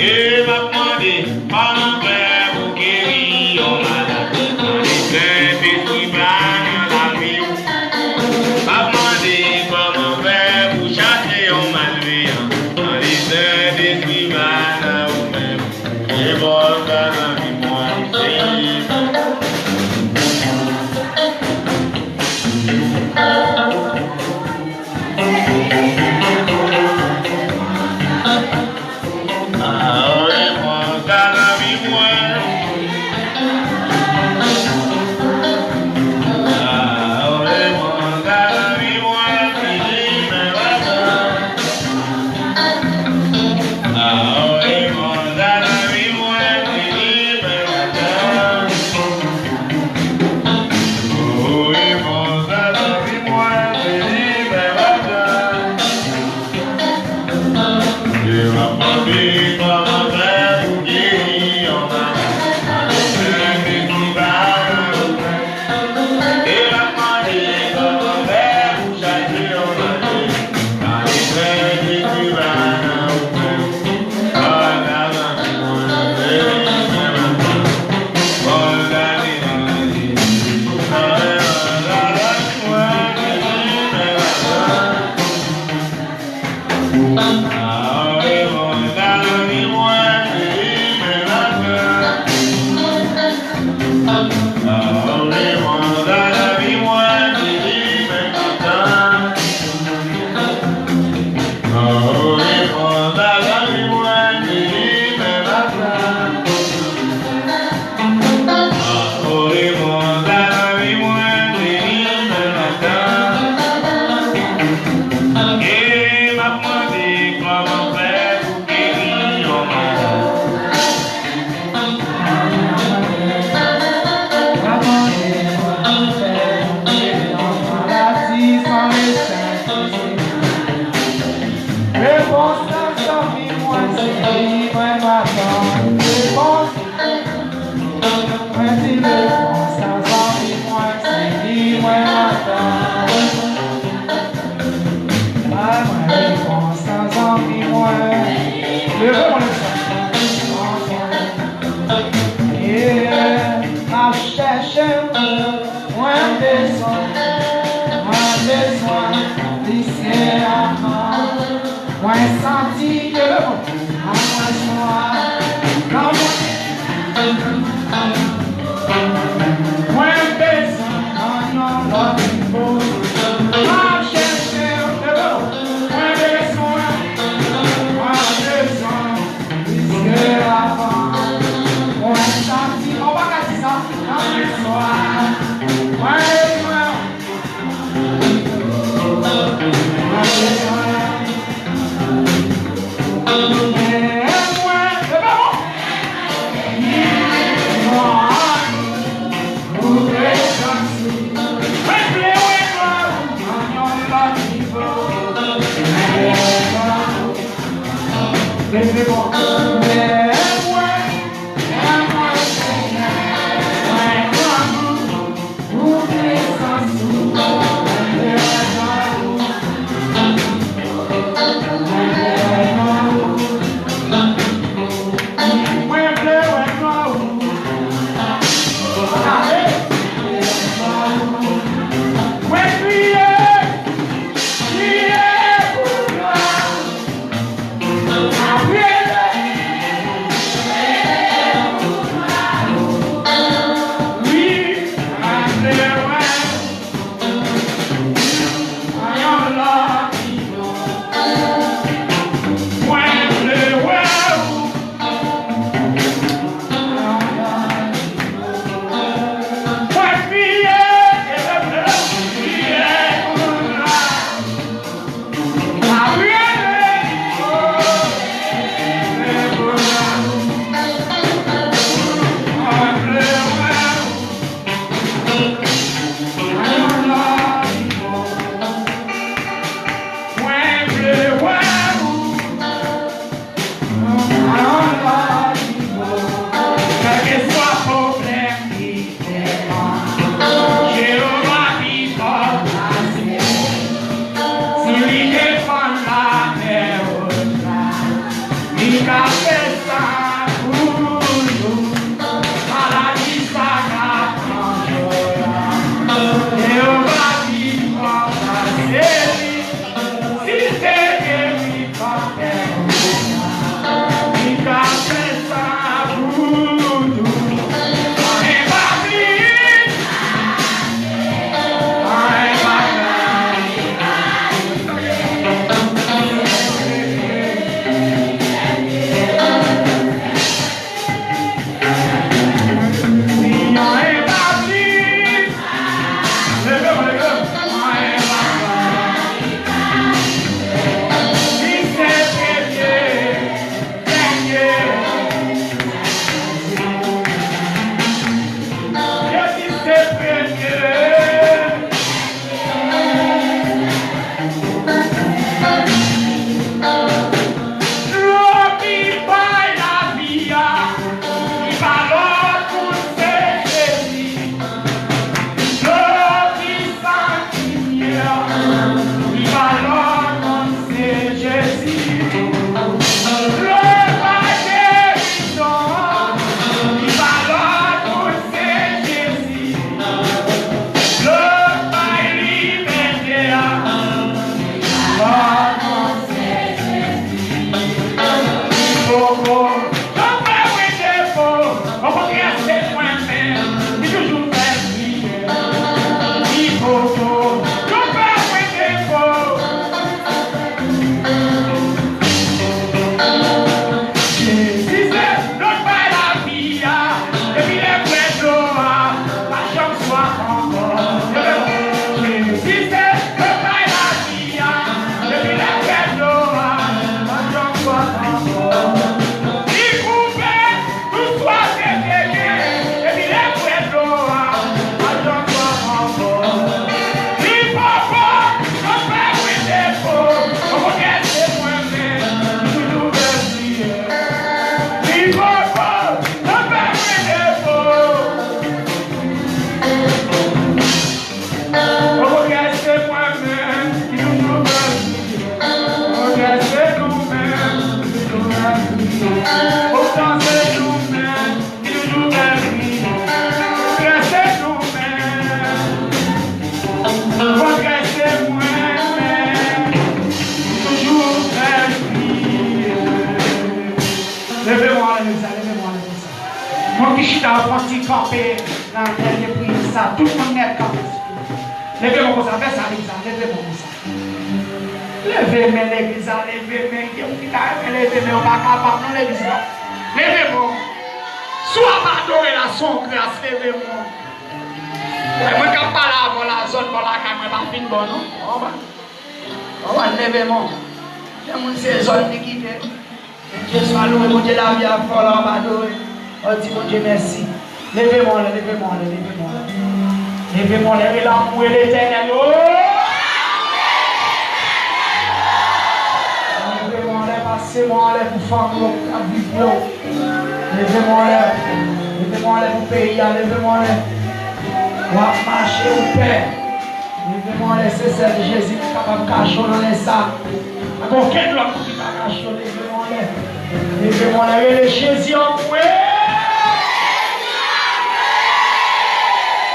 E m ap mande, kòman fè pou geri yon malad? Mande Sentespri pa nan lavi w. M ap mande, kòman fè pou chache yon malveyan? Mande Sentespri pa nan ou menm. E bon, sa nan vi mwen, se Repons nan zanmi mwen, se li mwen matant. Repons. Mwen di repons nan zanmi mwen, se li mwen matant. Bay mwen repons nan zanmi mwen. Leve mwen. Yeah, m ap chèche w. Mwen bezwen, mwen bezwen plis ke avan. Mwen santi ke le mwen swa nan mwen. Mwen bezwen nan yon lòt nivo. M ap chèche w, le mwen bezwen, mwen bezwen. Piske avan, mwen santi, ou pa ka di sa, nan mwen swa, mwen bezwen, mwen bezwen, men mwen, se pa bon. Mwen vle wè glwa ou nan yon lòt nivo. Mwen vle wè glwa ou. Yo fè mwen defo, okontrè se mwen menm ki toujou fè priyè. Li poko, yo fè mwen defo. Jezi se lòt bay lavi a, depi lè m bwè dlo a, m pa janm swaf ankò. Jezi se lòt bay lavi a, depi lè m bwè dlo a, m pa janm swaf ankò. Li koupe tout swaf ke te gen, depi lè m bwè dlo a, m pa janm swaf ankò. Li poko, yo fè mwen defo, okontrè se mwen menm ki toujou fè priyè. Li poko, yo fè mwen defo. Okontrè se mwen menm ki toujou fè priyè. Okontrè se nou menm ki toujou fè priyè. Okontrè se nou menm ki toujou fè priyè. Okontrè se nou menm. Okontrè se mwen menm ki toujou fè priyè. Leve men w anlè legliz la, leve men w anlè konsa. Moun ki chita yo fè yon ti kanpe nan dènye priyè sa. Tout moun nèt kanpe. Leve men w konsa, fè sa legliz la, leve men w konsa. Leve men legliz la, leve men. Gen moun ki ta renmen leve men, yo pa kapab non legliz la. Leve men w. Si w ap adore la, se yon gras, leve men w. Wè, mwen k ap pale avè w la, zòn bò lakay mwen pa fin bon non. Anba. Anba, leve men w. Gen moun se zòn li kite. Bondye swa louwe, Bondye lavi a fè w la w ap adore. W ap di Bondye mèsi. Leve men w anlè, leve men w anlè, leve men w anlè. Leve men w anlè, rele anmwe Letènèl o. Leve men w anlè, pase men w anlè pou fanmi yo k ap viv yo. Leve men w anlè, leve men w anlè pou peyi a, leve men w anlè. W ap mache ou pè. Leve men w anlè, se sèl Jezi ki kapab kache w nan lè sa. Pa gen okenn lòt moun ki ka kache w, leve men w anlè. Leve men w anlè, rele Jezi anmwe.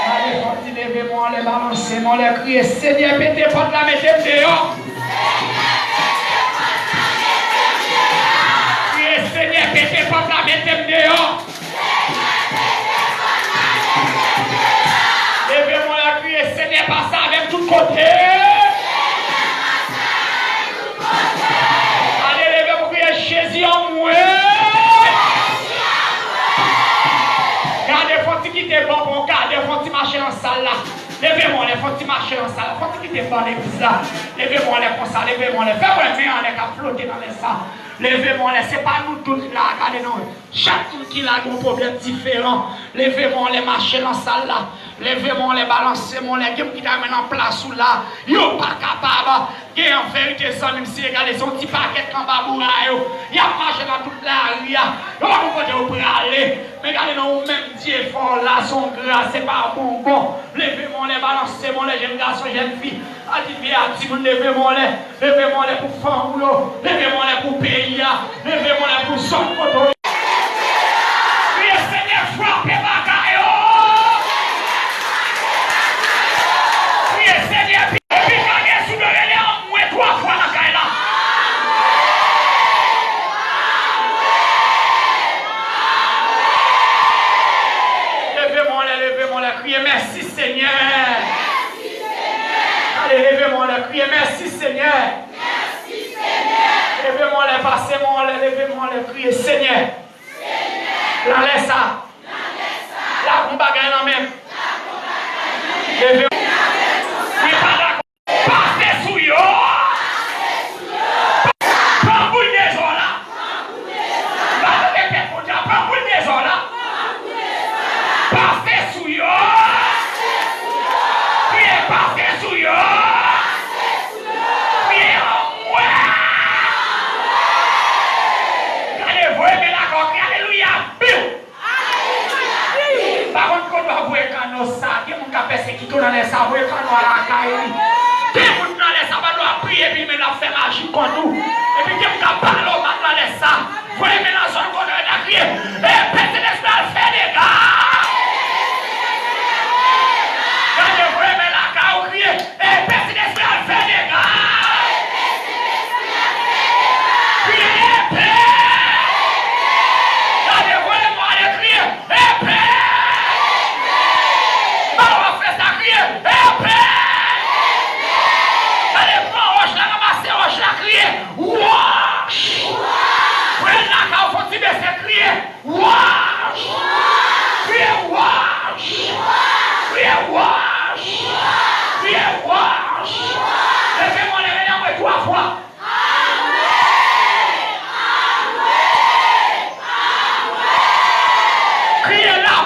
Gade fò w di leve men w anlè, balanse men w anlè, kriye, Senyè, pete pòt la, mete m deyò. Kriye, Senyè, pete pòt la, mete m deyò. Leve men w anlè, kriye, Senyè, pase avè m tout kote. Ale, leve men w, kriye, Jezi anmwe. Gade, fò w ti kite bò pou w gade, fò w ti mache nan sal la. Leve men w anlè, fò w ti mache nan sal la, fò w ti kite bò legliz la. Leve men w anlè konsa, leve men w anlè. Fè m wè men anlè k ap flote nan lè sa. Leve men w anlè, se pa nou tout la, gade non. Chak moun ki la gen yon pwoblèm diferan. Leve men w anlè, mache nan sal la. Leve men w anlè, balanse men w anlè. Gen moun ki ta renmen nan plas ou la. Yo pa kapab. Gen an verite, zanmi m, si regade, se yon ti pakèt k anba bouray yo. Y ap mache nan tout lari a. Yo pa konn kote yo prale. Men gade non, ou menm Dye fè w la, se yon gras, se pa bonbon. Leve men w anlè, balanse men w anlè, jèn gason, jèn fi. Al di vye a timoun, leve men w anlè. Leve men w anlè pou fanmi w yo. Leve men w anlè pou peyi a. Leve men w anlè pou zòn kote w ye. Kriye Senyè, frape bagay yo. Kriye Senyè, pi, pi gade sou do, rele anmwe twa fwa nan kay la. Leve men w anlè, leve men w anlè, kriye mèsi Senyè. Ale, leve men w anlè, kriye mèsi Senyè. Leve men w anlè, pase men w anlè, leve men w anlè, kriye Senyè. Nan lè sa, la gon bagay nan men m. Leve men w. Wi, pa dakò. Pase sou yo. Pran boul dezò la. Ba yo de tèt Bondye a, pran boul dezò la. Pase sou yo. Kriye, pase sou yo. Kriye, anmwe. Gade, voye men lakò, kriye, alelouya, biw. Pa konn kote w ap voye kanno sa, gen moun k ap pèsekite w nan lè sa.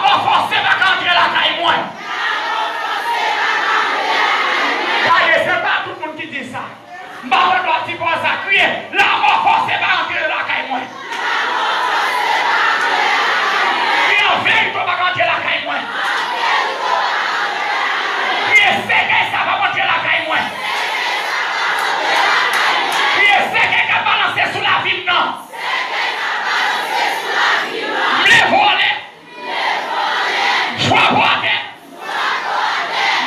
Lanmò fòse pa ka antre lakay mwen. Gade, se pa tout moun ki di sa. M pa konn lè w ap di pawòl sa, kriye, lanmò fòse pa antre lakay mwen. Kriye, an verite w pa ka antre lakay mwen. Kriye, sèkèy sa pa antre lakay mwen. Kriye, sèkèy k ap balanse sou lavi m nan. M leve w anlè. Frape w atè.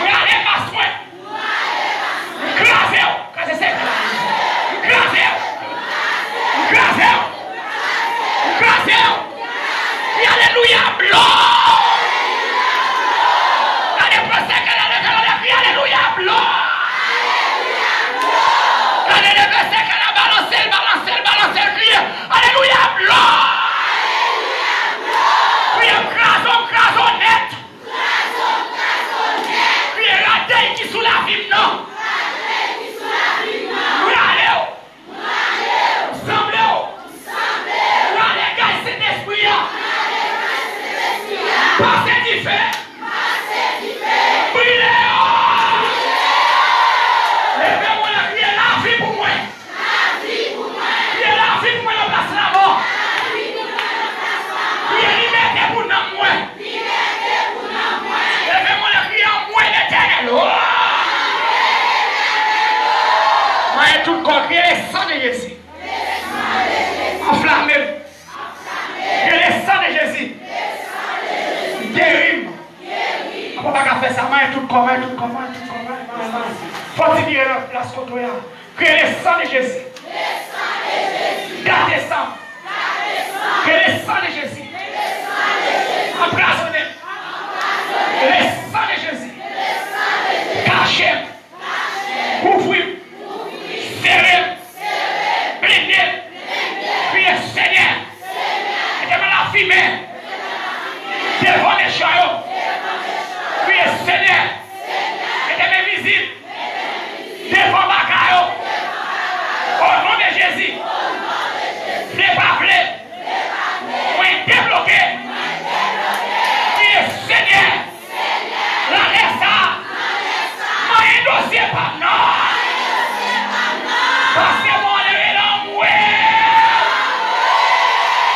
M rale mas mwen. M kraze w. Kraze sèkèy la. M kraze w. M kraze w. M kraze w. Kriye alelouya, blo. Gade pran sèkèy la, leve w anlè, kriye alelouya, blo. Gade leve sèkèy la, balanse l, balanse l, balanse l, kriye alelouya, blo. Kriye, m kraze w, m kraze w nèt. Kriye, radèy ki sou lavi m nan. M rale w. M sanble w. M rale gaz Sentespri a. Pase dife. Brile yo. Leve mwen la, kriye lavi pou mwen. Kriye lavi pou mwen nan plas lanmò. Kriye libète pou nanm mwen. Leve mwen la, kriye anmwe Letènèl. Oh! Mwen tout kò, kriye le san de Jezi. Anflame m. Kriye le san de Jezi. Geri m. Apa w pa ka fè sa, manyen tout kò, manyen tout kò, manyen tout kò, manyen, manyen, manyen. Fò w ti vire nan plas kote w ye a. Kriye le san de Jezi. Gate san. Kriye le san de Jezi. Anprazone m. Le san de Jezi. Kache m. Kouvri m. Sere m. Blende m. Kriye, Senyè, mete m nan lafimen devan mechan yo. Kriye, Senyè, mete m envizib devan baka yo. O non de Jezi, vle pa vle, mwen debloke. Kriye, Senyè, lalè sa a, manyen dosye pa m nan. Pase mwen anlè, rele anmwe.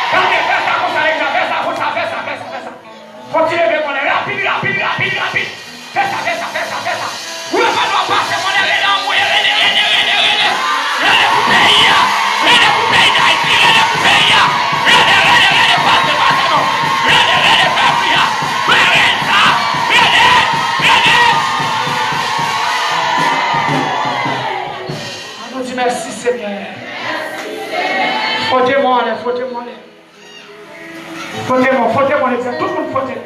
Gade, fè sa konsa, Legliz la, fè sa konsa, fè sa, fè sa, fè sa. Fò w ti leve mwen anlè, rapid, rapid, rapid, rapid. Fè sa, fè sa, fè sa, fè sa. Ou lè pa dwa pase mwen anlè, rele anmwe, rele, rele, rele, rele. Rele pou peyi a. Rele pou peyi Dayiti, rele pou peyi a. Rele, rele, rele, pase, pase non. Rele, rele, fè pri a. Fè rèl sa. Rele, rele. An nou di mèsi, Senyè. Fwote mwen anlè, fwote mwen anlè. Fwote mwen, fwote mwen, Legliz la, tout moun fwote.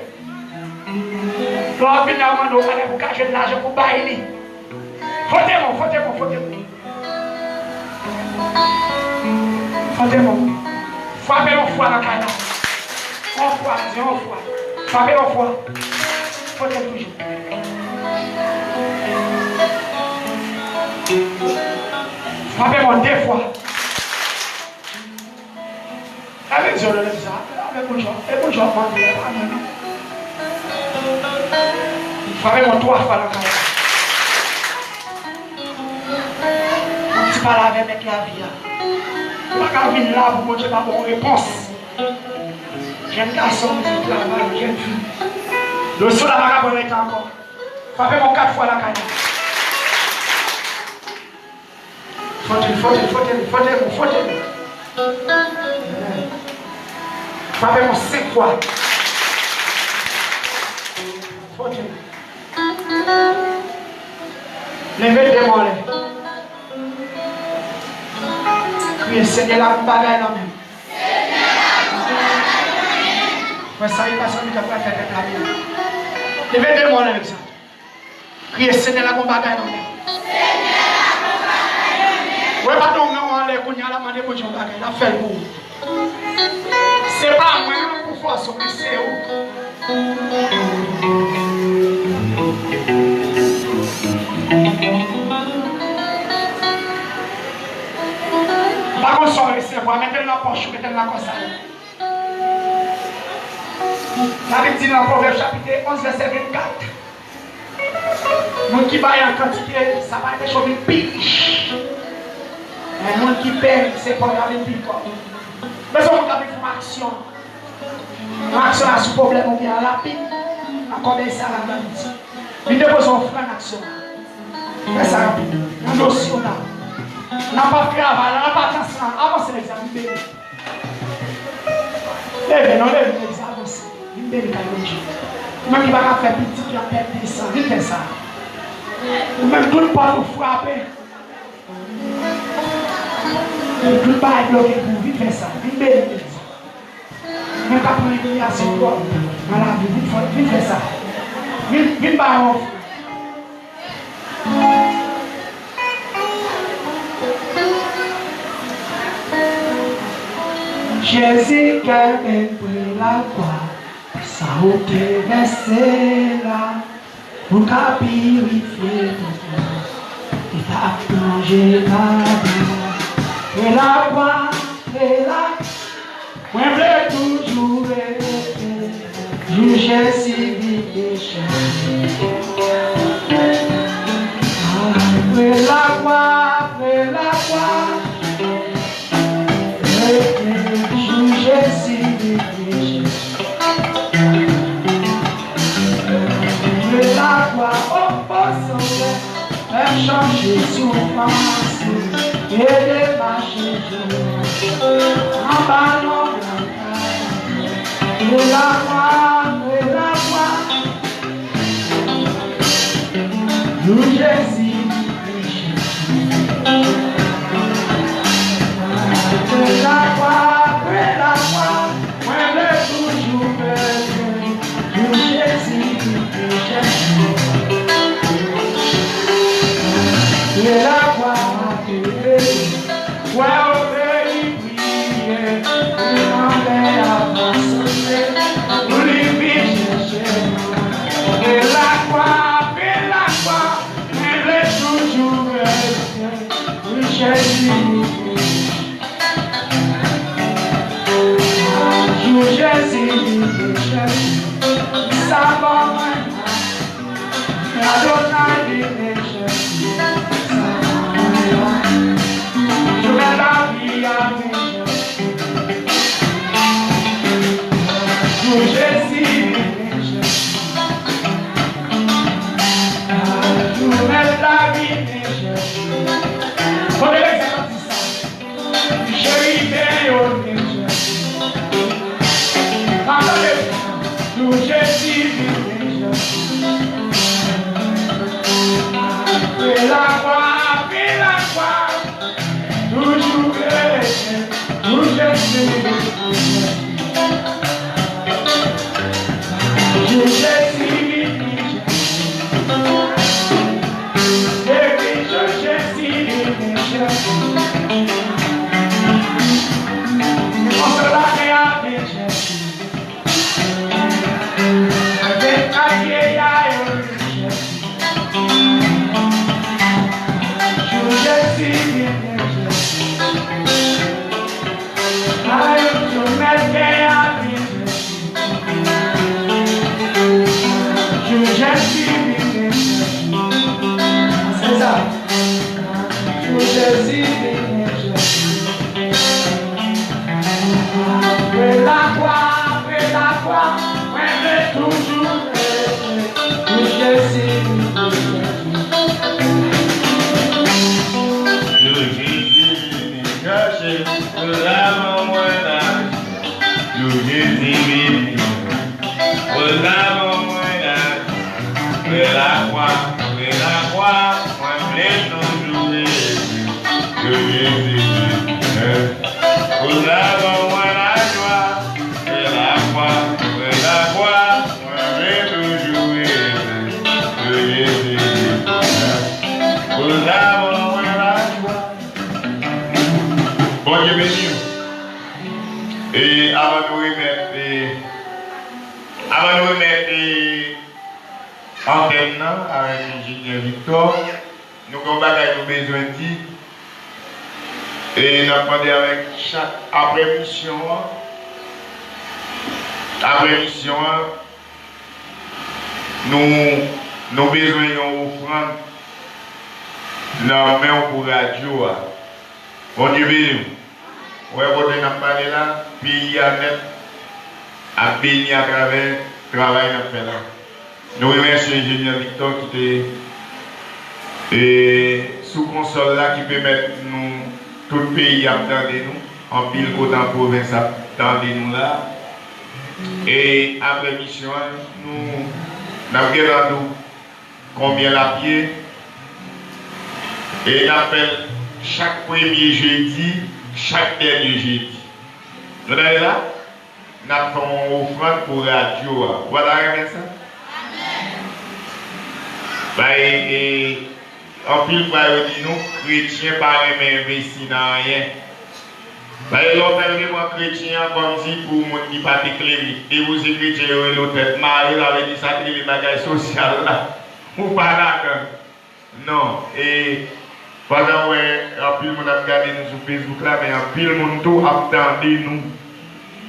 Lè w ap vin la, yo mande w talè pou w ka jwenn lajan pou w bay li. Fwote mwen, fwote mwen, fwote mwen. Fwote mwen. Frape yon fwa nan kay la. Yon fwa, di yon fwa. Frape yon fwa. Fwote l toujou. Frape mwen de fwa. Lave zye w nan lèv sa. Lave bouch ou. E bouch ou ap mande, lè pa mwen non. Frape mwen twa fwa nan kay la. Yon ti pale avè mèt lavi a. Ou pa ka vin la pou Bondye pa ba w repons. Jèn gason, jèn travay, jèn fi. Leson la pa ka pran rete ankò. Frape mwen kat fwa nan kay la. Fwote l, fwote l, fwote l, fwote l, fwote l. Frape mwen senk fwa. Fwote l. Leve de men w anlè. Kriye, Senyè, lage yon bagay nan men m. Wè sa, e pa sa nou ta pral fè pèp la byen. Leve de men w anlè, Legliz la. Kriye, Senyè, lage yon bagay nan men m. Wè, pa don men w anlè kounye a, l ap mande Bondye yon bagay, l ap fè l pou ou. Se pa mwen menm pou fòse w, men se ou. M pa konn sa w resevwa, mete l nan pòch ou, mete l nan kòsay ou. Labib di nan Pwovèb chapit onz, vèsè vennkat, moun ki bay an kantite, sa pa anpeche w vin pi rich. Men moun ki pè, se pòv la vin pi pòv. Bezwen moun k ap vin fè yon aksyon. Yon aksyon la sou pwoblèm ou gen an rapid. Akòde sa la nan midi. Vin depoze ofrann aksyon la. Fè sa rapid. Nan dosye w la. Nan pa travay la, nan pa dans la. Avanse, lèzanmi, beni. Leve non, leve, leve, avanse. Vin beni kay Bondye. Ou menm ki pa ka fè pitit la pèdi san, vin fè sa. Ou menm tout pòt ou frape. Tout bagay bloke pou vin fè sa. Vin beni legliz. Ou menm k ap pran imilyasyon twòp nan lavi, vin fè, vin fè sa. Vin, vin ba yon ofrann. Jezi kenbe m pre lakwa, sa ou te vèse la, pou ka pirifye tout mwen, ki t ap plonje ladan. Pre lakwa, pre lakwa. Mwen vle toujou rete, jou Jezi vini chèche. Pre lakwa, pre lakwa, rete, jou Jezi vini chèche. Pre lakwa, opoze w. Fè m chanje soufrans, ede m mache jou anba lonbraj. Pre lakwa, pre lakwa, jou Jezi vini chèche. Pre lakwa, pre lakwa. Mwen vle toujou bezwen jou Jezi vini chèche. Lè lakwa m ap leve, wè obeyi priye, li mande a pa sonje, pou li vin chèche mwen. Lè lakwa, lè lakwa, mwen vle toujou bezwen jou Jezi vini. Jou Jezi vini chèche, sa ban mwen la. Adonay vini chèche, sa ban mwen la. Jou mèt lavi a vini chèche. Jou Jezi vini chèche. Jou mèt lavi vini chèche. Kote lèzanmi sa? Cheriben yo vin chèche. Atande, jou Jezi vin chèche. Apre lakwa, apre lakwa, toujou rete, jou Jezi vin chèche. Jou Jezi vini chèche. Depi jou Jezi vini chèche. Konsolatè a vin chèche. Vennkat vyeya yo vin chèche. Jou Jezi vini chèche. Ayou, jou mèt gen a vin chèche. Jou Jezi vini chèche. Se sa. Jou Jezi vini chèche. Apre lakwa, apre lakwa, mwen vle toujou rete. Jou Jezi vini chèche. Jou Jezi vini chèche, pou lavi mwen la. Jou Jezi vini. Pou lavi mwen la. Pre lakwa, pre lakwa, mwen vle toujou rete. Jou Jezi vini. Pou lavi mwen lajwa. Pre lakwa, pre lakwa, mwen vle toujou rete. Jou Jezi vini. Pou lavi mwen lajwa. Bondye beni w. E avan nou remèt, e, avan nou remèt, e, antèn nan avèk Enjenyè Victor, nou gen yon bagay nou bezwen di. E n ap mande avèk chak, apre misyon an, Apre misyon an, nou, nou bezwen yon ofrann nan men w pou radyo a. Bondye beni w. Ou wè kote n ap pale la, peyi a nèt ap beni atravè travay n ap fè la. Nou remèsye Enjenyè Victor ki te, e, sou konsòl la, ki pèmèt nou, tout peyi ap tande nou. Anpil kote an pwovens ap tande nou la. E apre misyon an, nou, n ap gentan di w konbyen l ap ye. E n ap fè l chak premye jedi, chak dènye jedi. Nou tande la? N ap fè yon ofrann pou radyo a. Ou pa ta renmen sa? Bay, e, anpil fwa yo di nou, kretyen pa renmen envesti nan anyen. Bay, lè w fè l te pran kretyen an kòmsi pou moun ki pa te klere. Depi w se kretyen, yo rele w tèt mare, sa vle di sa te rele bagay sosyal la. Ou pa ladan. Non, e, pandan w wè anpil moun ap gade nou sou Facebook la, men anpil moun tou ap tande nou.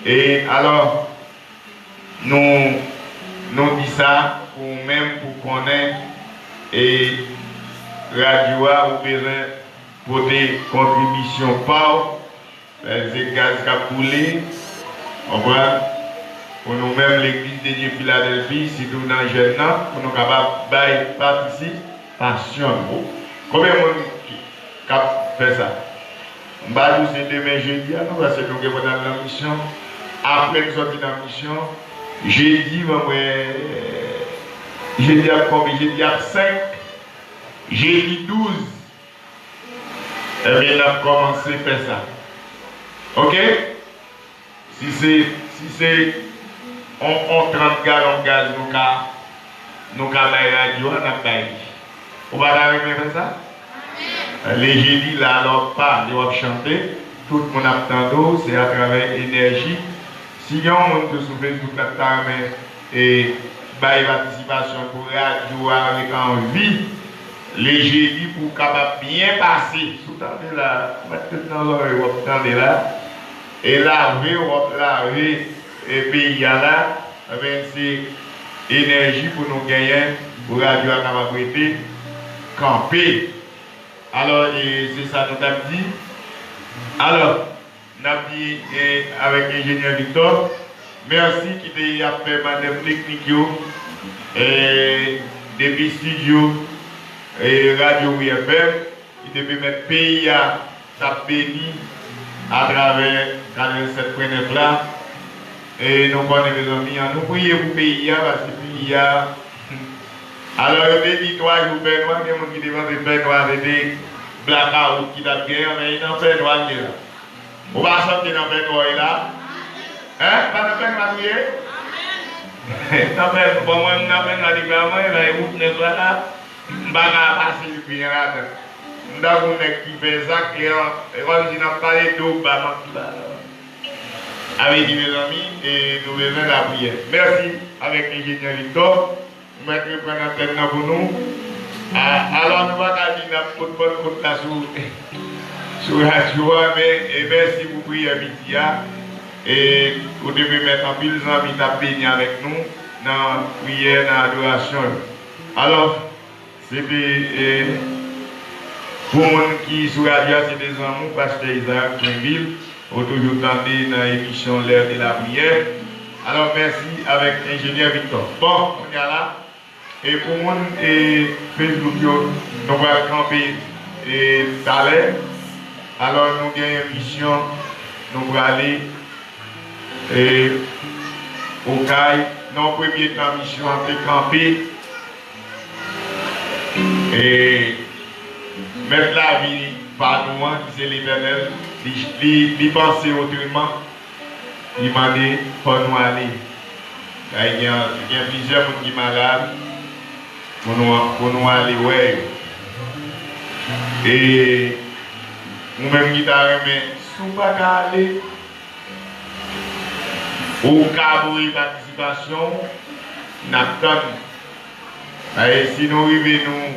E, alò, nou, nou di sa pou ou menm, pou konnen, e, radyo a, ou bezwen pote kontribisyon pa w. Lè se gaz k ap boule, konprann? Pou nou menm, Legliz de Dye Filadèlfi, sitou nan jèn nan, pou nou kapab bay patisipasyon nou. Konbyen moun ki, k ap fè sa? M pa di w se demen jedi a, non, paske nou gen pou n al nan misyon. Apre n sòti nan misyon, jedi, mwen, mwen, jedi ap konbyen? Jedi ap senk, jedi douz. Ebyen, n ap kòmanse fè sa. Oke? Si se, si se on, on trant galon gaz nou ka, nou ka bay radyo a, n ap bay li. Ou pa ta renmen fè sa? Le jedi la, lè w ap pale, w ap chante, tout moun ap tande w, se atravè enèji. Si gen yon moun tou sou Facebook la ki ta renmen, e, bay patisipasyon pou radyo a ret an vi, le jedi pou w kapab byen pase. Si w tande la, mèt tèt nan zòrèy w ap tande la, e lave w ap lave, e, peyi a la, ebyen, se enèji pou nou genyen, pou radyo a kapab rete kanpe. Alò, e, se sa nou t ap di. Alò, n ap di, e, avèk Enjenyè Victor, mèsi ki te ap fè manèv teknik yo, e, depi estidyo, e, Radyo Wi F M, ki te pèmèt peyi a t ap beni atravè katrevennsèt pwen nèf la. E nou konnen, mezanmi, an nou priye pou peyi a, paske peyi a, alò, yo te di twa jou fènwa, gen moun ki te panse fènwa se te blakawout ki t ap genyen, men e nan fènwa n ye la. Ou pa santi nan fènwa w ye la? Hein? Pa nan fènwa nou ye? Nan fènwa, bon, mwen, m nan fènwa depi avan, e bay wout nèg la la. M pa ka pase l byen ladan. M tankou nèg ki fè zak, e an, e kòmsi n ap pale do ba m ap di ba. Sa vle di, mezanmi, e nou bezwen lapriyè. Mèsi avèk Enjenyè Victor. M mèt reprann antèn nan pou nou. A, alò, nou pa ka di n ap pot pannkòt la sou, sou radyo a, men, e mèsi pou priyè midi a. E ou te pèmèt anpil zanmi t ap beni avèk nou nan priyè, nan adorasyon yo. Alò, se te, e, pou moun ki sou radyo a, se te zanmi w, Pastè Isaac Plainville, ou toujou tande nan emisyon L'heure de la prière. Alò, mèsi avèk Enjenyè Victor. Bon, kounye a la, e pou moun, e, Facebook yo, nou pral kanpe, e, talè. Alò, nou gen yon misyon, nou prale, e, Okay. Nan premye tan, misyon an te kanpe. E Mèt lavi pa nou an, ki se Letènèl, li, li, li panse otreman, li mande fò nou ale. Sa gen, gen plizyè moun ki malad, pou nou, pou nou ale wè yo. E ou menm ki ta renmen, si w pa ka ale, ou ka voye patisipasyon w, n ap tann ou. Paske si nou rive, nou,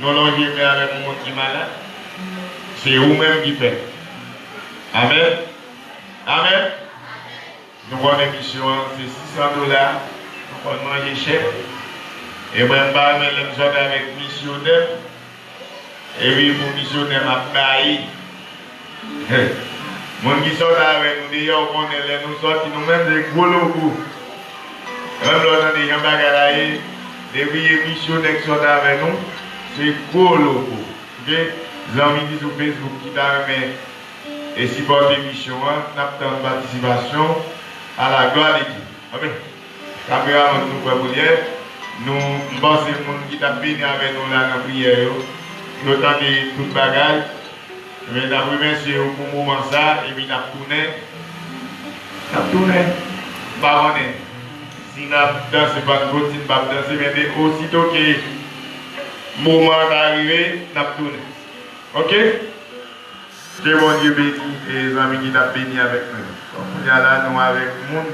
nou lonje men avèk yon moun ki malad, se ou menm ki fè l. Amèn. Amèn. Nou konnen misyon an se sis san dola, nou konn manje chè. E mwen, m pa renmen lè m sòti avèk misyonè m, epi pou misyonè m ap bay. Moun ki sòti avè nou deyò, ou konnen lè nou sòti, nou menm se gwo logo. Menm lè w tande jan bagay la ye, depi e misyonè k sòti avè nou, se gwo logo. Oke? Zanmi ki sou Facebook ki ta renmen e sipòte misyon an, n ap tann patisipasyon a la glwa de Dye. Amèn. Kameramàn nou kwè pou l ye. Nou, m panse moun ki t ap beni avè nou la nan priyè yo, yo tande tout bagay. Men n ap remèsye yo pou moman sa, epi n ap tounen. N ap tounen. M pa konnen si n ap danse pannkot, si n p ap danse, men de, osito ke moman an ta rive, n ap tounen. Oke? Ke Bondye beni e zanmi ki t ap beni avèk nou yo. Bon, kounye a la, nou avèk moun